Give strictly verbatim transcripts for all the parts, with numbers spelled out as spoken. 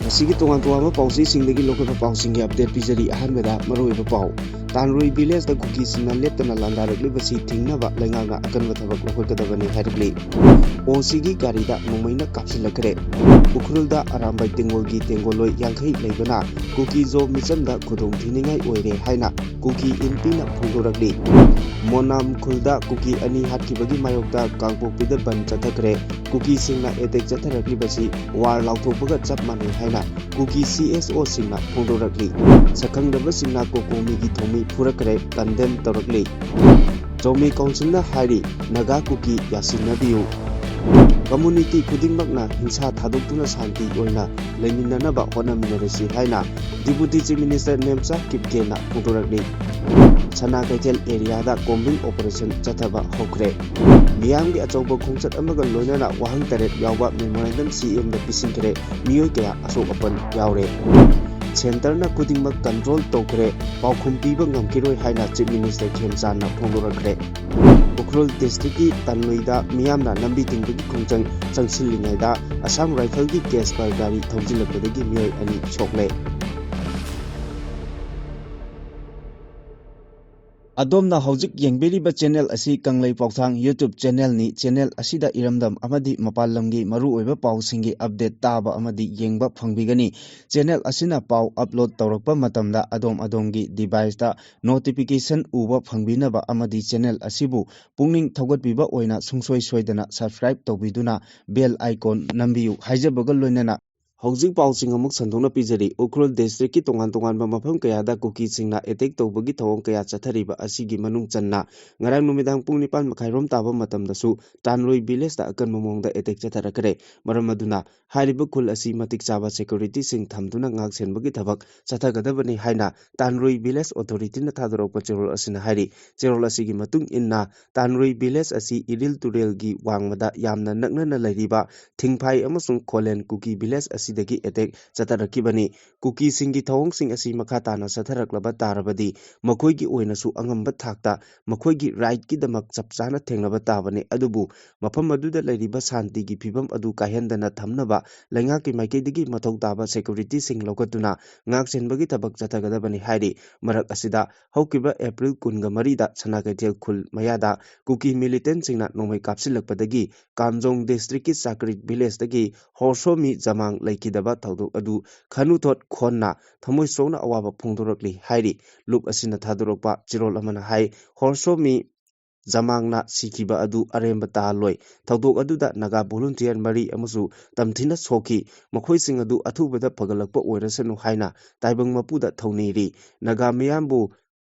ꯉꯁꯤꯒꯤ ꯇꯣꯉꯥꯟ ꯇꯣꯉꯥꯟꯕ ꯄꯥꯎꯆꯦꯁꯤꯡꯗꯒꯤ ꯂꯧꯈꯠꯄ ꯄꯥꯎꯁꯤꯡꯒꯤ ꯑꯞꯗꯦꯠ ꯄꯤꯖꯔꯤ꯫ ꯑꯍꯥꯟꯕꯗ ꯃꯔꯨꯑꯣꯏꯕ ꯄꯥꯎ꯫ ꯇꯥꯟꯔꯣꯏ ꯚꯤꯂꯦꯖꯇ ꯀꯨꯀꯤꯁꯤꯡꯅ ꯂꯦꯞꯇꯅ ꯂꯥꯟꯗꯥꯔꯛꯂꯤꯕꯁꯤ ꯊꯤꯡꯅꯕ ꯂꯩꯉꯥꯛꯅ ꯑꯀꯟꯕ ꯊꯕꯛ ꯂꯧꯈꯠꯀꯗꯕꯅꯤ ꯍꯥꯏꯔꯛꯂꯤ꯫ ꯑꯣꯁꯤꯒꯤ ꯒꯥꯔꯤꯗ ꯅꯣꯡꯃꯩꯅ ꯀꯥꯞꯁꯤꯜꯂꯛꯈ꯭ꯔꯦ꯫ ꯎꯈ꯭ꯔꯨꯜꯗ ꯑꯔꯥꯝꯕꯥꯏ ꯇꯦꯡꯒꯣꯜꯒꯤ ꯇꯦꯡꯒꯣꯜꯂꯣꯏ ꯌꯥꯡꯈꯩ ꯂꯩꯕꯅ ꯀꯨꯀꯤ ꯖꯣ ꯃꯤꯆꯝꯗ ꯈꯨꯗꯣꯡ ꯊꯤꯅꯤꯡꯉꯥꯏ ꯑꯣꯏꯔꯦ ꯍꯥꯏꯅ ꯀꯨꯀꯤ ꯏꯟꯄꯤꯅ ꯐꯣꯡꯗꯣꯔꯛꯂꯤ꯫ ꯃꯣꯅꯥꯝ ꯈꯨꯜꯗ ꯀꯨꯀꯤ ꯑꯅꯤ ꯍꯥꯠꯈꯤꯕꯒꯤ ꯃꯥꯌꯣꯛꯇ ꯀꯥꯡꯄꯣꯛꯄꯤꯗ ꯕꯟ ꯆꯠꯊꯈ꯭ꯔꯦ꯫ ꯀꯨꯀꯤꯁꯤꯡꯅ ꯑꯦꯇꯦꯛ ꯆꯠꯊꯔꯛꯂꯤꯕꯁꯤ ꯋꯥꯔ ꯂꯥꯎꯊꯣꯛꯄꯒ ꯆꯞ ꯃꯥꯟꯅꯩ ꯍꯥꯏꯅ ꯀꯨꯀꯤ ꯁꯤ ꯑꯦꯁ ꯑꯣꯁꯤꯡꯅ ꯐꯣꯡꯗꯣꯔꯛꯂꯤ꯫ ꯁꯛꯈꯪꯗꯕꯁꯤꯡꯅ ꯀꯣꯀꯣꯃꯤꯒꯤ ꯊꯧꯃꯤ ꯐꯨꯔꯛꯈ꯭ꯔꯦ, ꯀꯟꯗꯦꯝ ꯇꯧꯔꯛꯂꯤ꯫ ꯆꯧꯃꯤ ꯀꯥꯎꯟꯁꯤꯜꯅ ꯍꯥꯏꯔꯤ, ꯅꯥꯒꯥ ꯀꯨꯀꯤ ꯌꯥꯁꯤꯟꯅꯕꯤꯌꯨ꯫ ꯀꯝꯃꯨꯅꯤꯇꯤ ꯈꯨꯗꯤꯡꯃꯛꯅ ꯍꯤꯡꯁꯥ ꯊꯥꯗꯣꯛꯇꯨꯅ ꯁꯥꯟꯇꯤ ꯑꯣꯏꯅ ꯂꯩꯃꯤꯟꯅꯅꯕ ꯍꯣꯠꯅꯃꯤꯟꯅꯔꯁꯤ ꯍꯥꯏꯅ ꯗꯤꯄꯨꯇꯤ ꯆꯤꯐ ꯃꯤꯅꯤꯁꯇꯔ ꯅꯦꯝꯆꯥ ꯀꯤꯞꯒꯦꯅ ꯐꯣꯡꯗꯣꯔꯛꯂꯤ꯫ ꯁꯅꯥ ꯀꯩꯊꯦꯜ ꯑꯦꯔꯤꯌꯥꯗ ꯀꯣꯝꯕꯤꯡ ꯑꯣꯄꯔꯦꯁꯟ ꯆꯠꯊꯕ ꯍꯧꯈ꯭ꯔꯦ꯫ ꯃꯤꯌꯥꯝꯒꯤ ꯑꯆꯧꯕ ꯈꯣꯡꯆꯠ ꯑꯃꯒ ꯂꯣꯏꯅꯅ ꯋꯥꯍꯪ ꯇꯔꯦꯠ ꯌꯥꯎꯕ ꯃꯦꯃꯣꯔꯦꯟꯗꯝ ꯁꯤ ꯑꯦꯝꯗ ꯄꯤꯁꯤꯟꯈ꯭ꯔꯦ꯫ ꯃꯤꯑꯣꯏ ꯀꯌꯥ ꯑꯁꯣꯛ ꯑꯄꯟ ꯌꯥꯎꯔꯦ꯫ ꯁꯦꯟꯇꯔꯅ ꯈꯨꯗꯤꯡꯃꯛ ꯀꯟꯇ꯭ꯔꯣꯜ ꯇꯧꯈ꯭ꯔꯦ, ꯄꯥꯎꯈꯨꯝ ꯄꯤꯕ ꯉꯝꯈꯤꯔꯣꯏ ꯍꯥꯏꯅ ꯆꯤꯐ ꯃꯤꯅꯤꯁꯇꯔ ꯈꯦꯝꯆꯥꯟꯅ ꯐꯣꯡꯗꯣꯔꯛꯈ꯭ꯔꯦ꯫ ꯎꯈ꯭ꯔꯨꯜ ꯗꯤꯁꯇ꯭ꯔꯤꯛꯀꯤ ꯇꯥꯟꯂꯣꯏꯗ ꯃꯤꯌꯥꯝꯅ ꯂꯝꯕꯤ ꯊꯤꯡꯕꯒꯤ ꯈꯣꯡꯖꯪ ꯆꯪꯁꯤꯜꯂꯤꯉꯩꯗ ꯑꯁꯥꯝ ꯔꯥꯏꯐꯜꯒꯤ ꯀꯦꯁꯄꯔ ꯒꯥꯔꯤ ꯊꯧꯖꯤꯜꯂꯛꯄꯗꯒꯤ ꯃꯤꯑꯣꯏ ꯑꯅꯤ ꯁꯣꯛꯂꯦ꯫ ꯑꯗꯣꯝꯅ ꯍꯧꯖꯤꯛ ꯌꯦꯡꯕꯤꯔꯤꯕ ꯆꯦꯅꯦꯜ ꯑꯁꯤ ꯀꯪꯂꯩ ꯄꯥꯎꯊꯥꯡ YouTube ꯆꯦꯅꯦꯜꯅꯤ꯫ ꯆꯦꯅꯦꯜ ꯑꯁꯤꯗ ꯏꯔꯝꯗꯝ ꯑꯃꯗꯤ ꯃꯄꯥꯟ ꯂꯝꯒꯤ ꯃꯔꯨꯑꯣꯏꯕ ꯄꯥꯎꯁꯤꯡꯒꯤ ꯑꯞꯗꯦꯠ ꯇꯥꯕ ꯑꯃꯗꯤ ꯌꯦꯡꯕ ꯐꯪꯕꯤꯒꯅꯤ꯫ ꯆꯦꯅꯦꯜ ꯑꯁꯤꯅ ꯄꯥꯎ ꯑꯞꯂꯣꯗ ꯇꯧꯔꯛꯄ ꯃꯇꯝꯗ ꯑꯗꯣꯝ ꯑꯗꯣꯝꯒꯤ ꯗꯤꯚꯥꯏꯁꯇ ꯅꯣꯇꯤꯐꯤꯀꯦꯁꯟ ꯎꯕ ꯐꯪꯕꯤꯅꯕ ꯑꯃꯗꯤ ꯆꯦꯅꯦꯜ ꯑꯁꯤꯕꯨ ꯄꯨꯛꯅꯤꯡ ꯊꯧꯒꯠꯄꯤꯕ ꯑꯣꯏꯅ ꯁꯨꯡꯁꯣꯏ ꯁꯣꯏꯗꯅ ꯁꯕꯁꯀ꯭ꯔꯥꯏꯕ ꯇꯧꯕꯤꯗꯨꯅ ꯕꯦꯜ ꯑꯥꯏꯀꯣꯟ ꯅꯝꯕꯤꯌꯨ ꯍꯥꯏꯖꯕꯒ ꯂꯣꯏꯅꯅ ꯍꯧꯖꯤꯛ ꯄꯥꯎꯁꯤꯡ ꯑꯃꯨꯛ ꯁꯟꯗꯣꯛꯅ ꯄꯤꯖꯔꯤ꯫ ꯎꯈ꯭ꯔꯨꯜ ꯗꯤꯁꯇ꯭ꯔꯤꯛꯀꯤ ꯇꯣꯉꯥꯟ ꯇꯣꯉꯥꯟꯕ ꯃꯐꯝ ꯀꯌꯥꯗ ꯀꯨꯀꯤꯁꯤꯡꯅ ꯑꯦꯇꯦꯛ ꯇꯧꯕꯒꯤ ꯊꯧꯑꯣꯡ ꯀꯌꯥ ꯆꯠꯊꯔꯤꯕ ꯑꯁꯤꯒꯤ ꯃꯅꯨꯡ ꯆꯟꯅ ꯉꯔꯥꯡ ꯅꯨꯃꯤꯗꯥꯡ ꯄꯨꯡ ꯅꯤꯄꯥꯟ ꯃꯈꯥꯏꯔꯣꯝ ꯇꯥꯕ ꯃꯇꯝꯗꯁꯨ ꯇꯥꯟꯔꯣꯏ ꯚꯤꯂꯦꯖꯇ ꯑꯀꯟꯕ ꯃꯑꯣꯡꯗ ꯑꯦꯇꯦꯛ ꯆꯠꯊꯔꯛꯈ꯭ꯔꯦ꯫ ꯃꯔꯝ ꯑꯗꯨꯅ ꯍꯥꯏꯔꯤꯕ ꯈꯨꯜ ꯑꯁꯤ ꯃꯇꯤꯛ ꯆꯥꯕ ꯁꯦꯀ꯭ꯌꯨꯔꯤꯇꯤꯁꯤꯡ ꯊꯝꯗꯨꯅ ꯉꯥꯛ ꯁꯦꯟꯕꯒꯤ ꯊꯕꯛ ꯆꯠꯊꯒꯗꯕꯅꯤ ꯍꯥꯏꯅ ꯇꯥꯟꯔꯣꯏ ꯚꯤꯂꯦꯖ ꯑꯣꯊꯣꯔꯤꯇꯤꯅ ꯊꯥꯗꯣꯔꯛꯄ ꯆꯦꯔꯣꯜ ꯑꯁꯤꯅ ꯍꯥꯏꯔꯤ꯫ ꯆꯦꯔꯣꯜ ꯑꯁꯤꯒꯤ ꯃꯇꯨꯡ ꯏꯟꯅ ꯇꯥꯟꯔꯣꯏ ꯚꯤꯂꯦꯖ ꯑꯁꯤ ꯏꯔꯤꯜ ꯇꯨꯔꯦꯜꯒꯤ ꯋꯥꯡꯃꯗ ꯌꯥꯝꯅ ꯅꯛꯅꯅ ꯂꯩꯔꯤꯕ ꯊꯤꯡꯐꯥꯏ ꯑꯃꯁꯨꯡ ꯈꯣꯂꯦꯟ ꯀꯨꯀꯤ ꯚꯤꯂꯦꯖ ꯑꯁꯤ ꯑꯁꯤꯗꯒꯤ ꯑꯦꯇꯦꯛ ꯆꯠꯊꯔꯛꯈꯤꯕꯅꯤ꯫ ꯀꯨꯀꯤꯁꯤꯡꯒꯤ ꯊꯧꯑꯣꯡꯁꯤꯡ ꯑꯁꯤ ꯃꯈꯥ ꯇꯥꯅ ꯆꯠꯊꯔꯛꯂꯕ ꯇꯥꯔꯕꯗꯤ ꯃꯈꯣꯏꯒꯤ ꯑꯣꯏꯅꯁꯨ ꯑꯉꯝꯕ ꯊꯥꯛꯇ ꯃꯈꯣꯏꯒꯤ ꯔꯥꯏꯠꯀꯤꯗꯃꯛ ꯆꯞ ꯆꯥꯅ ꯊꯦꯡꯅꯕ ꯇꯥꯕꯅꯤ꯫ ꯑꯗꯨꯕꯨ ꯃꯐꯝ ꯑꯗꯨꯗ ꯂꯩꯔꯤꯕ ꯁꯥꯟꯇꯤꯒꯤ ꯐꯤꯕꯝ ꯑꯗꯨ ꯀꯥꯏꯍꯟꯗꯅ ꯊꯝꯅꯕ ꯂꯩꯉꯥꯛꯀꯤ ꯃꯥꯏꯀꯩꯗꯒꯤ ꯃꯊꯧ ꯇꯥꯕ ꯁꯦꯀ꯭ꯌꯨꯔꯤꯇꯤꯁꯤꯡ ꯂꯧꯈꯠꯇꯨꯅ ꯉꯥꯛ ꯁꯦꯟꯕꯒꯤ ꯊꯕꯛ ꯆꯠꯊꯒꯗꯕꯅꯤ ꯍꯥꯏꯔꯤ꯫ ꯃꯔꯛ ꯑꯁꯤꯗ ꯍꯧꯈꯤꯕ ꯑꯦꯄ꯭ꯔꯤꯜ ꯀꯨꯟꯒ ꯃꯔꯤꯗ ꯁꯅꯥ ꯀꯩꯊꯦꯜ ꯈꯨꯜ ꯃꯌꯥꯗ ꯀꯨꯀꯤ ꯃꯤꯂꯤꯇꯦꯟꯁꯤꯡꯅ ꯅꯣꯡꯃꯩ ꯀꯥꯞꯁꯤꯜꯂꯛꯄꯗꯒꯤ ꯀꯥꯝꯖꯣꯡ ꯗꯤꯁꯇ꯭ꯔꯤꯛꯀꯤ ꯆꯥꯀ꯭ꯔꯤꯛ ꯚꯤꯂꯦꯖꯇꯒꯤ ꯍꯣꯔꯁꯣꯃꯤ ꯖꯃꯥꯡ ꯂꯩꯈꯤꯗꯕ ꯊꯧꯗꯣꯛ ꯑꯗꯨ ꯈꯅꯨꯊꯣꯠ ꯈꯣꯟꯅ ꯊꯃꯣꯏ ꯁꯣꯛꯅ ꯑꯋꯥꯕ ꯐꯣꯡꯗꯣꯔꯛꯂꯤ ꯍꯥꯏꯔꯤ꯫ ꯂꯨꯞ ꯑꯁꯤꯅ ꯊꯥꯗꯣꯔꯛꯄ ꯆꯦꯔꯣꯜ ꯑꯃꯅ ꯍꯥꯏ, ꯍꯣꯔꯁꯣꯃꯤ ꯖꯃꯥꯡꯅ ꯁꯤꯈꯤꯕ ꯑꯗꯨ ꯑꯔꯦꯝꯕ ꯇꯥꯍꯜꯂꯣꯏ꯫ ꯊꯧꯗꯣꯛ ꯑꯗꯨꯗ ꯅꯥꯒꯥ ꯚꯣꯂꯨꯟꯇꯤꯌꯔ ꯃꯔꯤ ꯑꯃꯁꯨ ꯇꯝꯊꯤꯅ ꯁꯣꯛꯈꯤ꯫ ꯃꯈꯣꯏꯁꯤꯡ ꯑꯗꯨ ꯑꯊꯨꯕꯗ ꯐꯒꯠꯂꯛꯄ ꯑꯣꯏꯔꯁꯅꯨ ꯍꯥꯏꯅ ꯇꯥꯏꯕꯪ ꯃꯄꯨꯗ ꯊꯧꯅꯤꯔꯤ꯫ ꯅꯥꯒꯥ ꯃꯤꯌꯥꯝꯕꯨ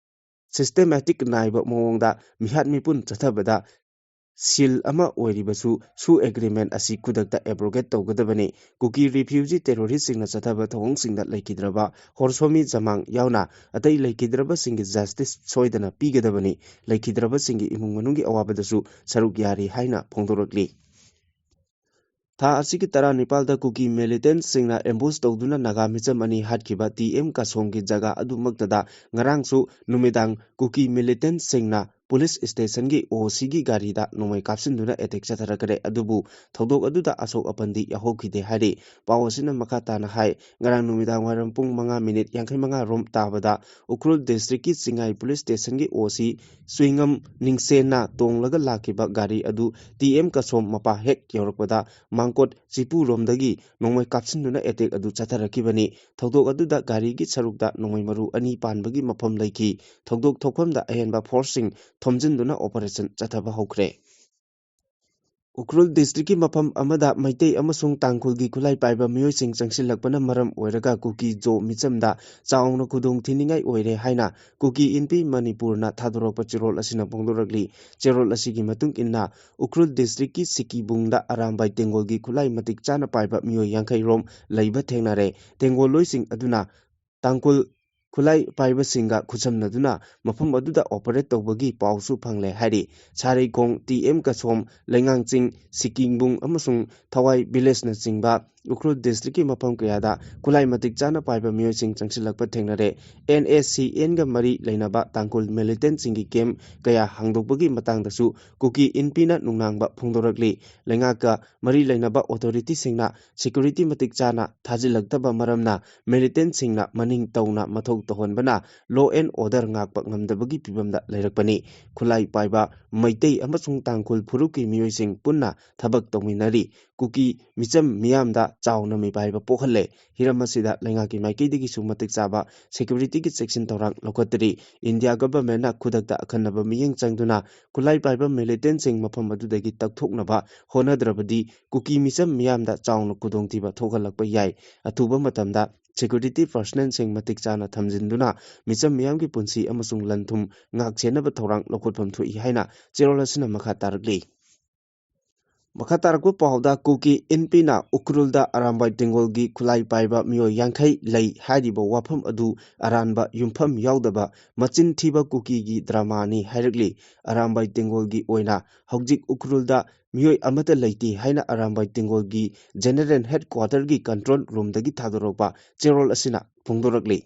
ꯁꯤꯁꯇꯦꯃꯦꯇꯤꯛ ꯅꯥꯏꯕ ꯃꯑꯣꯡꯗ ꯃꯤꯍꯥꯠ ꯃꯤꯄꯨꯟ ꯆꯠꯊꯕꯗ ꯁꯤꯜ ꯑꯃ ꯑꯣꯏꯔꯤꯕꯁꯨ ꯁꯨ ꯑꯦꯒ꯭ꯔꯤꯃꯦꯟ ꯑꯁꯤ ꯈꯨꯗꯛꯇ ꯑꯦꯕ꯭ꯔꯣꯒꯦꯠ ꯇꯧꯒꯗꯕꯅꯤ꯫ ꯀꯨꯀꯤ ꯔꯤꯐ꯭ꯌꯨꯖꯤ ꯇꯦꯔꯣꯔꯤꯁꯁꯤꯡꯅ ꯆꯠꯊꯕ ꯊꯧꯑꯣꯡꯁꯤꯡꯗ ꯂꯩꯈꯤꯗ꯭ꯔꯕ ꯍꯣꯔꯁꯣꯃꯤ ꯖꯃꯥꯡ ꯌꯥꯎꯅ ꯑꯇꯩ ꯂꯩꯈꯤꯗ꯭ꯔꯕꯁꯤꯡꯒꯤ ꯖꯁꯇꯤꯁ ꯁꯣꯏꯗꯅ ꯄꯤꯒꯗꯕꯅꯤ꯫ ꯂꯩꯈꯤꯗ꯭ꯔꯕꯁꯤꯡꯒꯤ ꯏꯃꯨꯡ ꯃꯅꯨꯡꯒꯤ ꯑꯋꯥꯕꯗꯁꯨ ꯁꯔꯨꯛ ꯌꯥꯔꯤ ꯍꯥꯏꯅ ꯐꯣꯡꯗꯣꯔꯛꯂꯤ꯫ ꯊꯥ ꯑꯁꯤꯒꯤ ꯇꯔꯥꯅꯤꯄꯥꯜꯗ ꯀꯨꯀꯤ ꯃꯤꯂꯤꯇꯦꯟꯠꯁꯤꯡꯅ ꯑꯦꯝꯕꯨꯁ ꯇꯧꯗꯨꯅ ꯅꯥꯒꯥ ꯃꯤꯆꯝ ꯑꯅꯤ ꯍꯥꯠꯈꯤꯕ ꯇꯤ ꯑꯦꯝ ꯀꯥꯁꯣꯝꯒꯤ ꯖꯒꯥ ꯑꯗꯨꯃꯛꯇꯗ ꯉꯔꯥꯡꯁꯨ ꯅꯨꯃꯤꯗꯥꯡ ꯀꯨꯀꯤ ꯃꯤꯂꯤꯇꯦꯟꯠꯁꯤꯡꯅ ꯄꯨꯂꯤꯁ ꯁ꯭ꯇꯦꯁꯟꯒꯤ ꯑꯣ ꯁꯤꯒꯤ ꯒꯥꯔꯤꯗ ꯅꯣꯡꯃꯩ ꯀꯥꯞꯁꯤꯟꯗꯨꯅ ꯑꯦꯇꯦꯛ ꯆꯠꯊꯔꯛꯈ꯭ꯔꯦ꯫ ꯑꯗꯨꯕꯨ ꯊꯧꯗꯣꯛ ꯑꯗꯨꯗ ꯑꯁꯣꯛ ꯑꯄꯟꯗꯤ ꯌꯥꯎꯍꯧꯈꯤꯗꯦ ꯍꯥꯏꯔꯤ꯫ ꯄꯥꯎ ꯑꯁꯤꯅ ꯃꯈꯥ ꯇꯥꯅ ꯍꯥꯏ, ꯉꯔꯥꯡ ꯅꯨꯃꯤꯗꯥꯡ ꯋꯥꯏꯔꯝ ꯄꯨꯡ ꯃꯉꯥ ꯃꯤꯅꯤꯠ ꯌꯥꯡꯈꯩ ꯃꯉꯥ ꯔꯣꯝ ꯇꯥꯕꯗ ꯎꯈ꯭ꯔꯨꯜ ꯗꯤꯁꯇ꯭ꯔꯤꯛꯀꯤ ꯆꯤꯡꯉꯥꯏ ꯄꯨꯂꯤꯁ ꯁ꯭ꯇꯦꯁꯟꯒꯤ ꯑꯣ ꯁꯤ ꯁ꯭ꯋꯤꯉꯝ ꯅꯤꯡꯁꯦꯟꯅ ꯇꯣꯡꯂꯒ ꯂꯥꯛꯈꯤꯕ ꯒꯥꯔꯤ ꯑꯗꯨ ꯇꯤ ꯑꯦꯝ ꯀꯁꯣꯝ ꯃꯄꯥ ꯍꯦꯛ ꯌꯧꯔꯛꯄꯗ ꯃꯥꯡꯀꯣꯠ ꯆꯤꯄꯨꯔꯣꯝꯗꯒꯤ ꯅꯣꯡꯃꯩ ꯀꯥꯞꯁꯤꯟꯗꯨꯅ ꯑꯦꯇꯦꯛ ꯑꯗꯨ ꯆꯠꯊꯔꯛꯈꯤꯕꯅꯤ꯫ ꯊꯧꯗꯣꯛ ꯑꯗꯨꯗ ꯒꯥꯔꯤꯒꯤ ꯁꯔꯨꯛꯇ ꯅꯣꯡꯃꯩ ꯃꯔꯨ ꯑꯅꯤ ꯄꯥꯟꯕꯒꯤ ꯃꯐꯝ ꯂꯩꯈꯤ꯫ ꯊꯧꯗꯣꯛ ꯊꯣꯛꯐꯝꯗ ꯑꯍꯦꯟꯕ ꯐꯣꯔꯁꯁꯤꯡ ꯊꯣꯝꯖꯤꯟꯗꯨꯅ ꯑꯣꯄꯔꯦꯁꯟ ꯆꯠꯊꯕ ꯍꯧꯈ꯭ꯔꯦ꯫ ꯎꯈ꯭ꯔꯨꯜ ꯗꯤꯁꯇ꯭ꯔꯤꯛꯀꯤ ꯃꯐꯝ ꯑꯃꯗ ꯃꯩꯇꯩ ꯑꯃꯁꯨꯡ ꯇꯥꯡꯈꯨꯜꯒꯤ ꯈꯨꯠꯂꯥꯏ ꯄꯥꯏꯕ ꯃꯤꯑꯣꯏꯁꯤꯡ ꯆꯪꯁꯤꯜꯂꯛꯄꯅ ꯃꯔꯝ ꯑꯣꯏꯔꯒ ꯀꯨꯀꯤ ꯖꯣ ꯃꯤꯆꯝꯗ ꯆꯥꯎꯅ ꯈꯨꯗꯣꯡ ꯊꯤꯅꯤꯡꯉꯥꯏ ꯑꯣꯏꯔꯦ ꯍꯥꯏꯅ ꯀꯨꯀꯤ ꯏꯟꯄꯤ ꯃꯅꯤꯄꯨꯔꯅ ꯊꯥꯗꯣꯔꯛꯄ ꯆꯦꯔꯣꯜ ꯑꯁꯤꯅ ꯐꯣꯡꯗꯣꯔꯛꯂꯤ꯫ ꯆꯦꯔꯣꯜ ꯑꯁꯤꯒꯤ ꯃꯇꯨꯡ ꯏꯟꯅ ꯎꯈ꯭ꯔꯨꯜ ꯗꯤꯁꯇ꯭ꯔꯤꯛꯀꯤ ꯁꯤꯀꯤꯕꯨꯡꯗ ꯑꯔꯥꯝꯕꯥꯏ ꯇꯦꯡꯒꯣꯜꯒꯤ ꯈꯨꯠꯂꯥꯏ ꯃꯇꯤꯛ ꯆꯥꯅ ꯄꯥꯏꯕ ꯃꯤꯑꯣꯏ ꯌꯥꯡꯈꯩ ꯔꯣꯝ ꯂꯩꯕ ꯊꯦꯡꯅꯔꯦ꯫ ꯇꯦꯡꯒꯣꯜꯂꯣꯏꯁꯤꯡ ꯑꯗꯨꯅ ꯇꯥꯡꯈꯨꯜ ꯈꯨꯠꯂꯥꯏ ꯄꯥꯏꯕꯁꯤꯡꯒ ꯈꯨꯠꯁꯝꯅꯗꯨꯅ ꯃꯐꯝ ꯑꯗꯨꯗ ꯑꯣꯄꯔꯦꯠ ꯇꯧꯕꯒꯤ ꯄꯥꯎꯁꯨ ꯐꯪꯂꯦ ꯍꯥꯏꯔꯤ꯫ ꯁꯥꯔꯩꯈꯣꯡ, ꯇꯤ ꯑꯦꯝ ꯀꯁꯣꯝ, ꯂꯩꯉꯥꯡꯆꯤꯡ, ꯁꯤꯀꯤꯡꯕꯨꯡ ꯑꯃꯁꯨꯡ ꯊꯋꯥꯏ ꯚꯤꯂꯦꯖꯅꯆꯤꯡꯕ ꯎꯈ꯭ꯔꯨꯜ ꯗꯤꯁꯇ꯭ꯔꯤꯛꯀꯤ ꯃꯐꯝ ꯀꯌꯥꯗ ꯈꯨꯠꯂꯥꯏ ꯃꯇꯤꯛ ꯆꯥꯅ ꯄꯥꯏꯕ ꯃꯤꯑꯣꯏꯁꯤꯡ ꯆꯪꯁꯤꯜꯂꯛꯄ ꯊꯦꯡꯅꯔꯦ꯫ ꯑꯦꯟ ꯑꯦꯁ ꯁꯤ ꯑꯦꯟꯒ ꯃꯔꯤ ꯂꯩꯅꯕ ꯇꯥꯡꯈꯨꯜ ꯃꯤꯂꯤꯇꯦꯟꯁꯤꯡꯒꯤ ꯀꯦꯝꯞ ꯀꯌꯥ ꯍꯥꯡꯗꯣꯛꯄꯒꯤ ꯃꯇꯥꯡꯗꯁꯨ ꯀꯨꯀꯤ ꯏꯟꯄꯤꯅ ꯅꯨꯡꯅꯥꯡꯕ ꯐꯣꯡꯗꯣꯔꯛꯂꯤ꯫ ꯂꯩꯉꯥꯛꯀ ꯃꯔꯤ ꯂꯩꯅꯕ ꯑꯣꯊꯣꯔꯤꯇꯤꯁꯤꯡꯅ ꯁꯦꯀ꯭ꯌꯨꯔꯤꯇꯤ ꯃꯇꯤꯛ ꯆꯥꯅ ꯊꯥꯖꯤꯜꯂꯛꯇꯕ ꯃꯔꯝꯅ ꯃꯤꯂꯤꯇꯦꯟꯁꯤꯡꯅ ꯃꯅꯤꯡ ꯇꯧꯅ ꯃꯊꯧ ꯇꯧꯍꯟꯕꯅ law and order ꯉꯥꯛꯄ ꯉꯝꯗꯕꯒꯤ ꯐꯤꯕꯝꯗ ꯂꯩꯔꯛꯄꯅꯤ꯫ ꯈꯨꯠꯂꯥꯏ ꯄꯥꯏꯕ ꯃꯩꯇꯩ ꯑꯃꯁꯨꯡ ꯇꯥꯡꯈꯨꯜ ꯐꯨꯔꯨꯞꯀꯤ ꯃꯤꯑꯣꯏꯁꯤꯡ ꯄꯨꯟꯅ ꯊꯕꯛ ꯇꯧꯃꯤꯟꯅꯔꯤ꯫ ꯀꯨꯀꯤ ꯃꯤꯆꯝ ꯃꯤꯌꯥꯝꯗ ꯆꯥꯎꯅ ꯃꯤꯄꯥꯏꯕ ꯄꯣꯛꯍꯜꯂꯦ꯫ ꯍꯤꯔꯝ ꯑꯁꯤꯗ ꯂꯩꯉꯥꯛꯀꯤ ꯃꯥꯏꯀꯩꯗꯒꯤꯁꯨ ꯃꯇꯤꯛ ꯆꯥꯕ ꯁꯦꯀ꯭ꯌꯨꯔꯤꯇꯤꯒꯤ ꯆꯦꯛꯁꯤꯟ ꯊꯧꯔꯥꯡ ꯂꯧꯈꯠꯇ꯭ꯔꯤ꯫ ꯏꯟꯗꯤꯌꯥ ꯒꯚꯔꯟꯃꯦꯟꯠꯅ ꯈꯨꯗꯛꯇ ꯑꯈꯟꯅꯕ ꯃꯤꯠꯌꯦꯡ ꯆꯪꯗꯨꯅ ꯈꯨꯠꯂꯥꯏ ꯄꯥꯏꯕ ꯃꯤꯂꯤꯇꯦꯟꯁꯤꯡ ꯃꯐꯝ ꯑꯗꯨꯗꯒꯤ ꯇꯛꯊꯣꯛꯅꯕ ꯍꯣꯠꯅꯗ꯭ꯔꯕꯗꯤ ꯀꯨꯀꯤ ꯃꯤꯆꯝ ꯃꯤꯌꯥꯝꯗ ꯆꯥꯎꯅ ꯈꯨꯗꯣꯡꯊꯤꯕ ꯊꯣꯛꯍꯜꯂꯛꯄ ꯌꯥꯏ꯫ ꯑꯊꯨꯕ ꯃꯇꯝꯗ ꯁꯦꯀ꯭ꯌꯨꯔꯤꯇꯤ ꯄꯔꯁꯅꯦꯜꯁꯤꯡ ꯃꯇꯤꯛ ꯆꯥꯅ ꯊꯝꯖꯤꯟꯗꯨꯅ ꯃꯤꯆꯝ ꯃꯤꯌꯥꯝꯒꯤ ꯄꯨꯟꯁꯤ ꯑꯃꯁꯨꯡ ꯂꯟ ꯊꯨꯝ ꯉꯥꯛ ꯁꯦꯟꯅꯕ ꯊꯧꯔꯥꯡ ꯂꯧꯈꯠꯐꯝ ꯊꯣꯛꯏ ꯍꯥꯏꯅ ꯆꯦꯔꯣꯜ ꯑꯁꯤꯅ ꯃꯈꯥ ꯇꯥꯔꯛꯂꯤ꯫ ꯃꯈꯥ ꯇꯥꯔꯛꯄ ꯄꯥꯎꯗ, ꯀꯨꯀꯤ ꯏꯟꯄꯤꯅ ꯎꯈ꯭ꯔꯨꯜꯗ ꯑꯔꯥꯝꯕꯥꯏ ꯇꯦꯡꯒꯣꯜꯒꯤ ꯈꯨꯠꯂꯥꯏ ꯄꯥꯏꯕ ꯃꯤꯑꯣꯏ ꯌꯥꯡꯈꯩ ꯂꯩ ꯍꯥꯏꯔꯤꯕ ꯋꯥꯐꯝ ꯑꯗꯨ ꯑꯔꯥꯟꯕ ꯌꯨꯝꯐꯝ ꯌꯥꯎꯗꯕ ꯃꯆꯤꯟ ꯊꯤꯕ ꯀꯨꯀꯤꯒꯤ ꯗ꯭ꯔꯃꯥꯅꯤ ꯍꯥꯏꯔꯛꯂꯤ꯫ ꯑꯔꯥꯝꯕꯥꯏ ꯇꯦꯡꯒꯣꯜꯒꯤ ꯑꯣꯏꯅ ꯍꯧꯖꯤꯛ ꯎꯈ꯭ꯔꯨꯜꯗ ꯃꯤꯑꯣꯏ ꯑꯃꯠꯇ ꯂꯩꯇꯦ ꯍꯥꯏꯅ ꯑꯔꯥꯝꯕꯥꯏ ꯇꯦꯡꯒꯣꯜꯒꯤ ꯖꯦꯅꯔꯦꯜ ꯍꯦꯗꯀ꯭ꯋꯥꯇꯔꯒꯤ ꯀꯟꯇ꯭ꯔꯣꯜ ꯔꯨꯝꯗꯒꯤ ꯊꯥꯗꯣꯔꯛꯄ ꯆꯦꯔꯣꯜ ꯑꯁꯤꯅ ꯐꯣꯡꯗꯣꯔꯛꯂꯤ꯫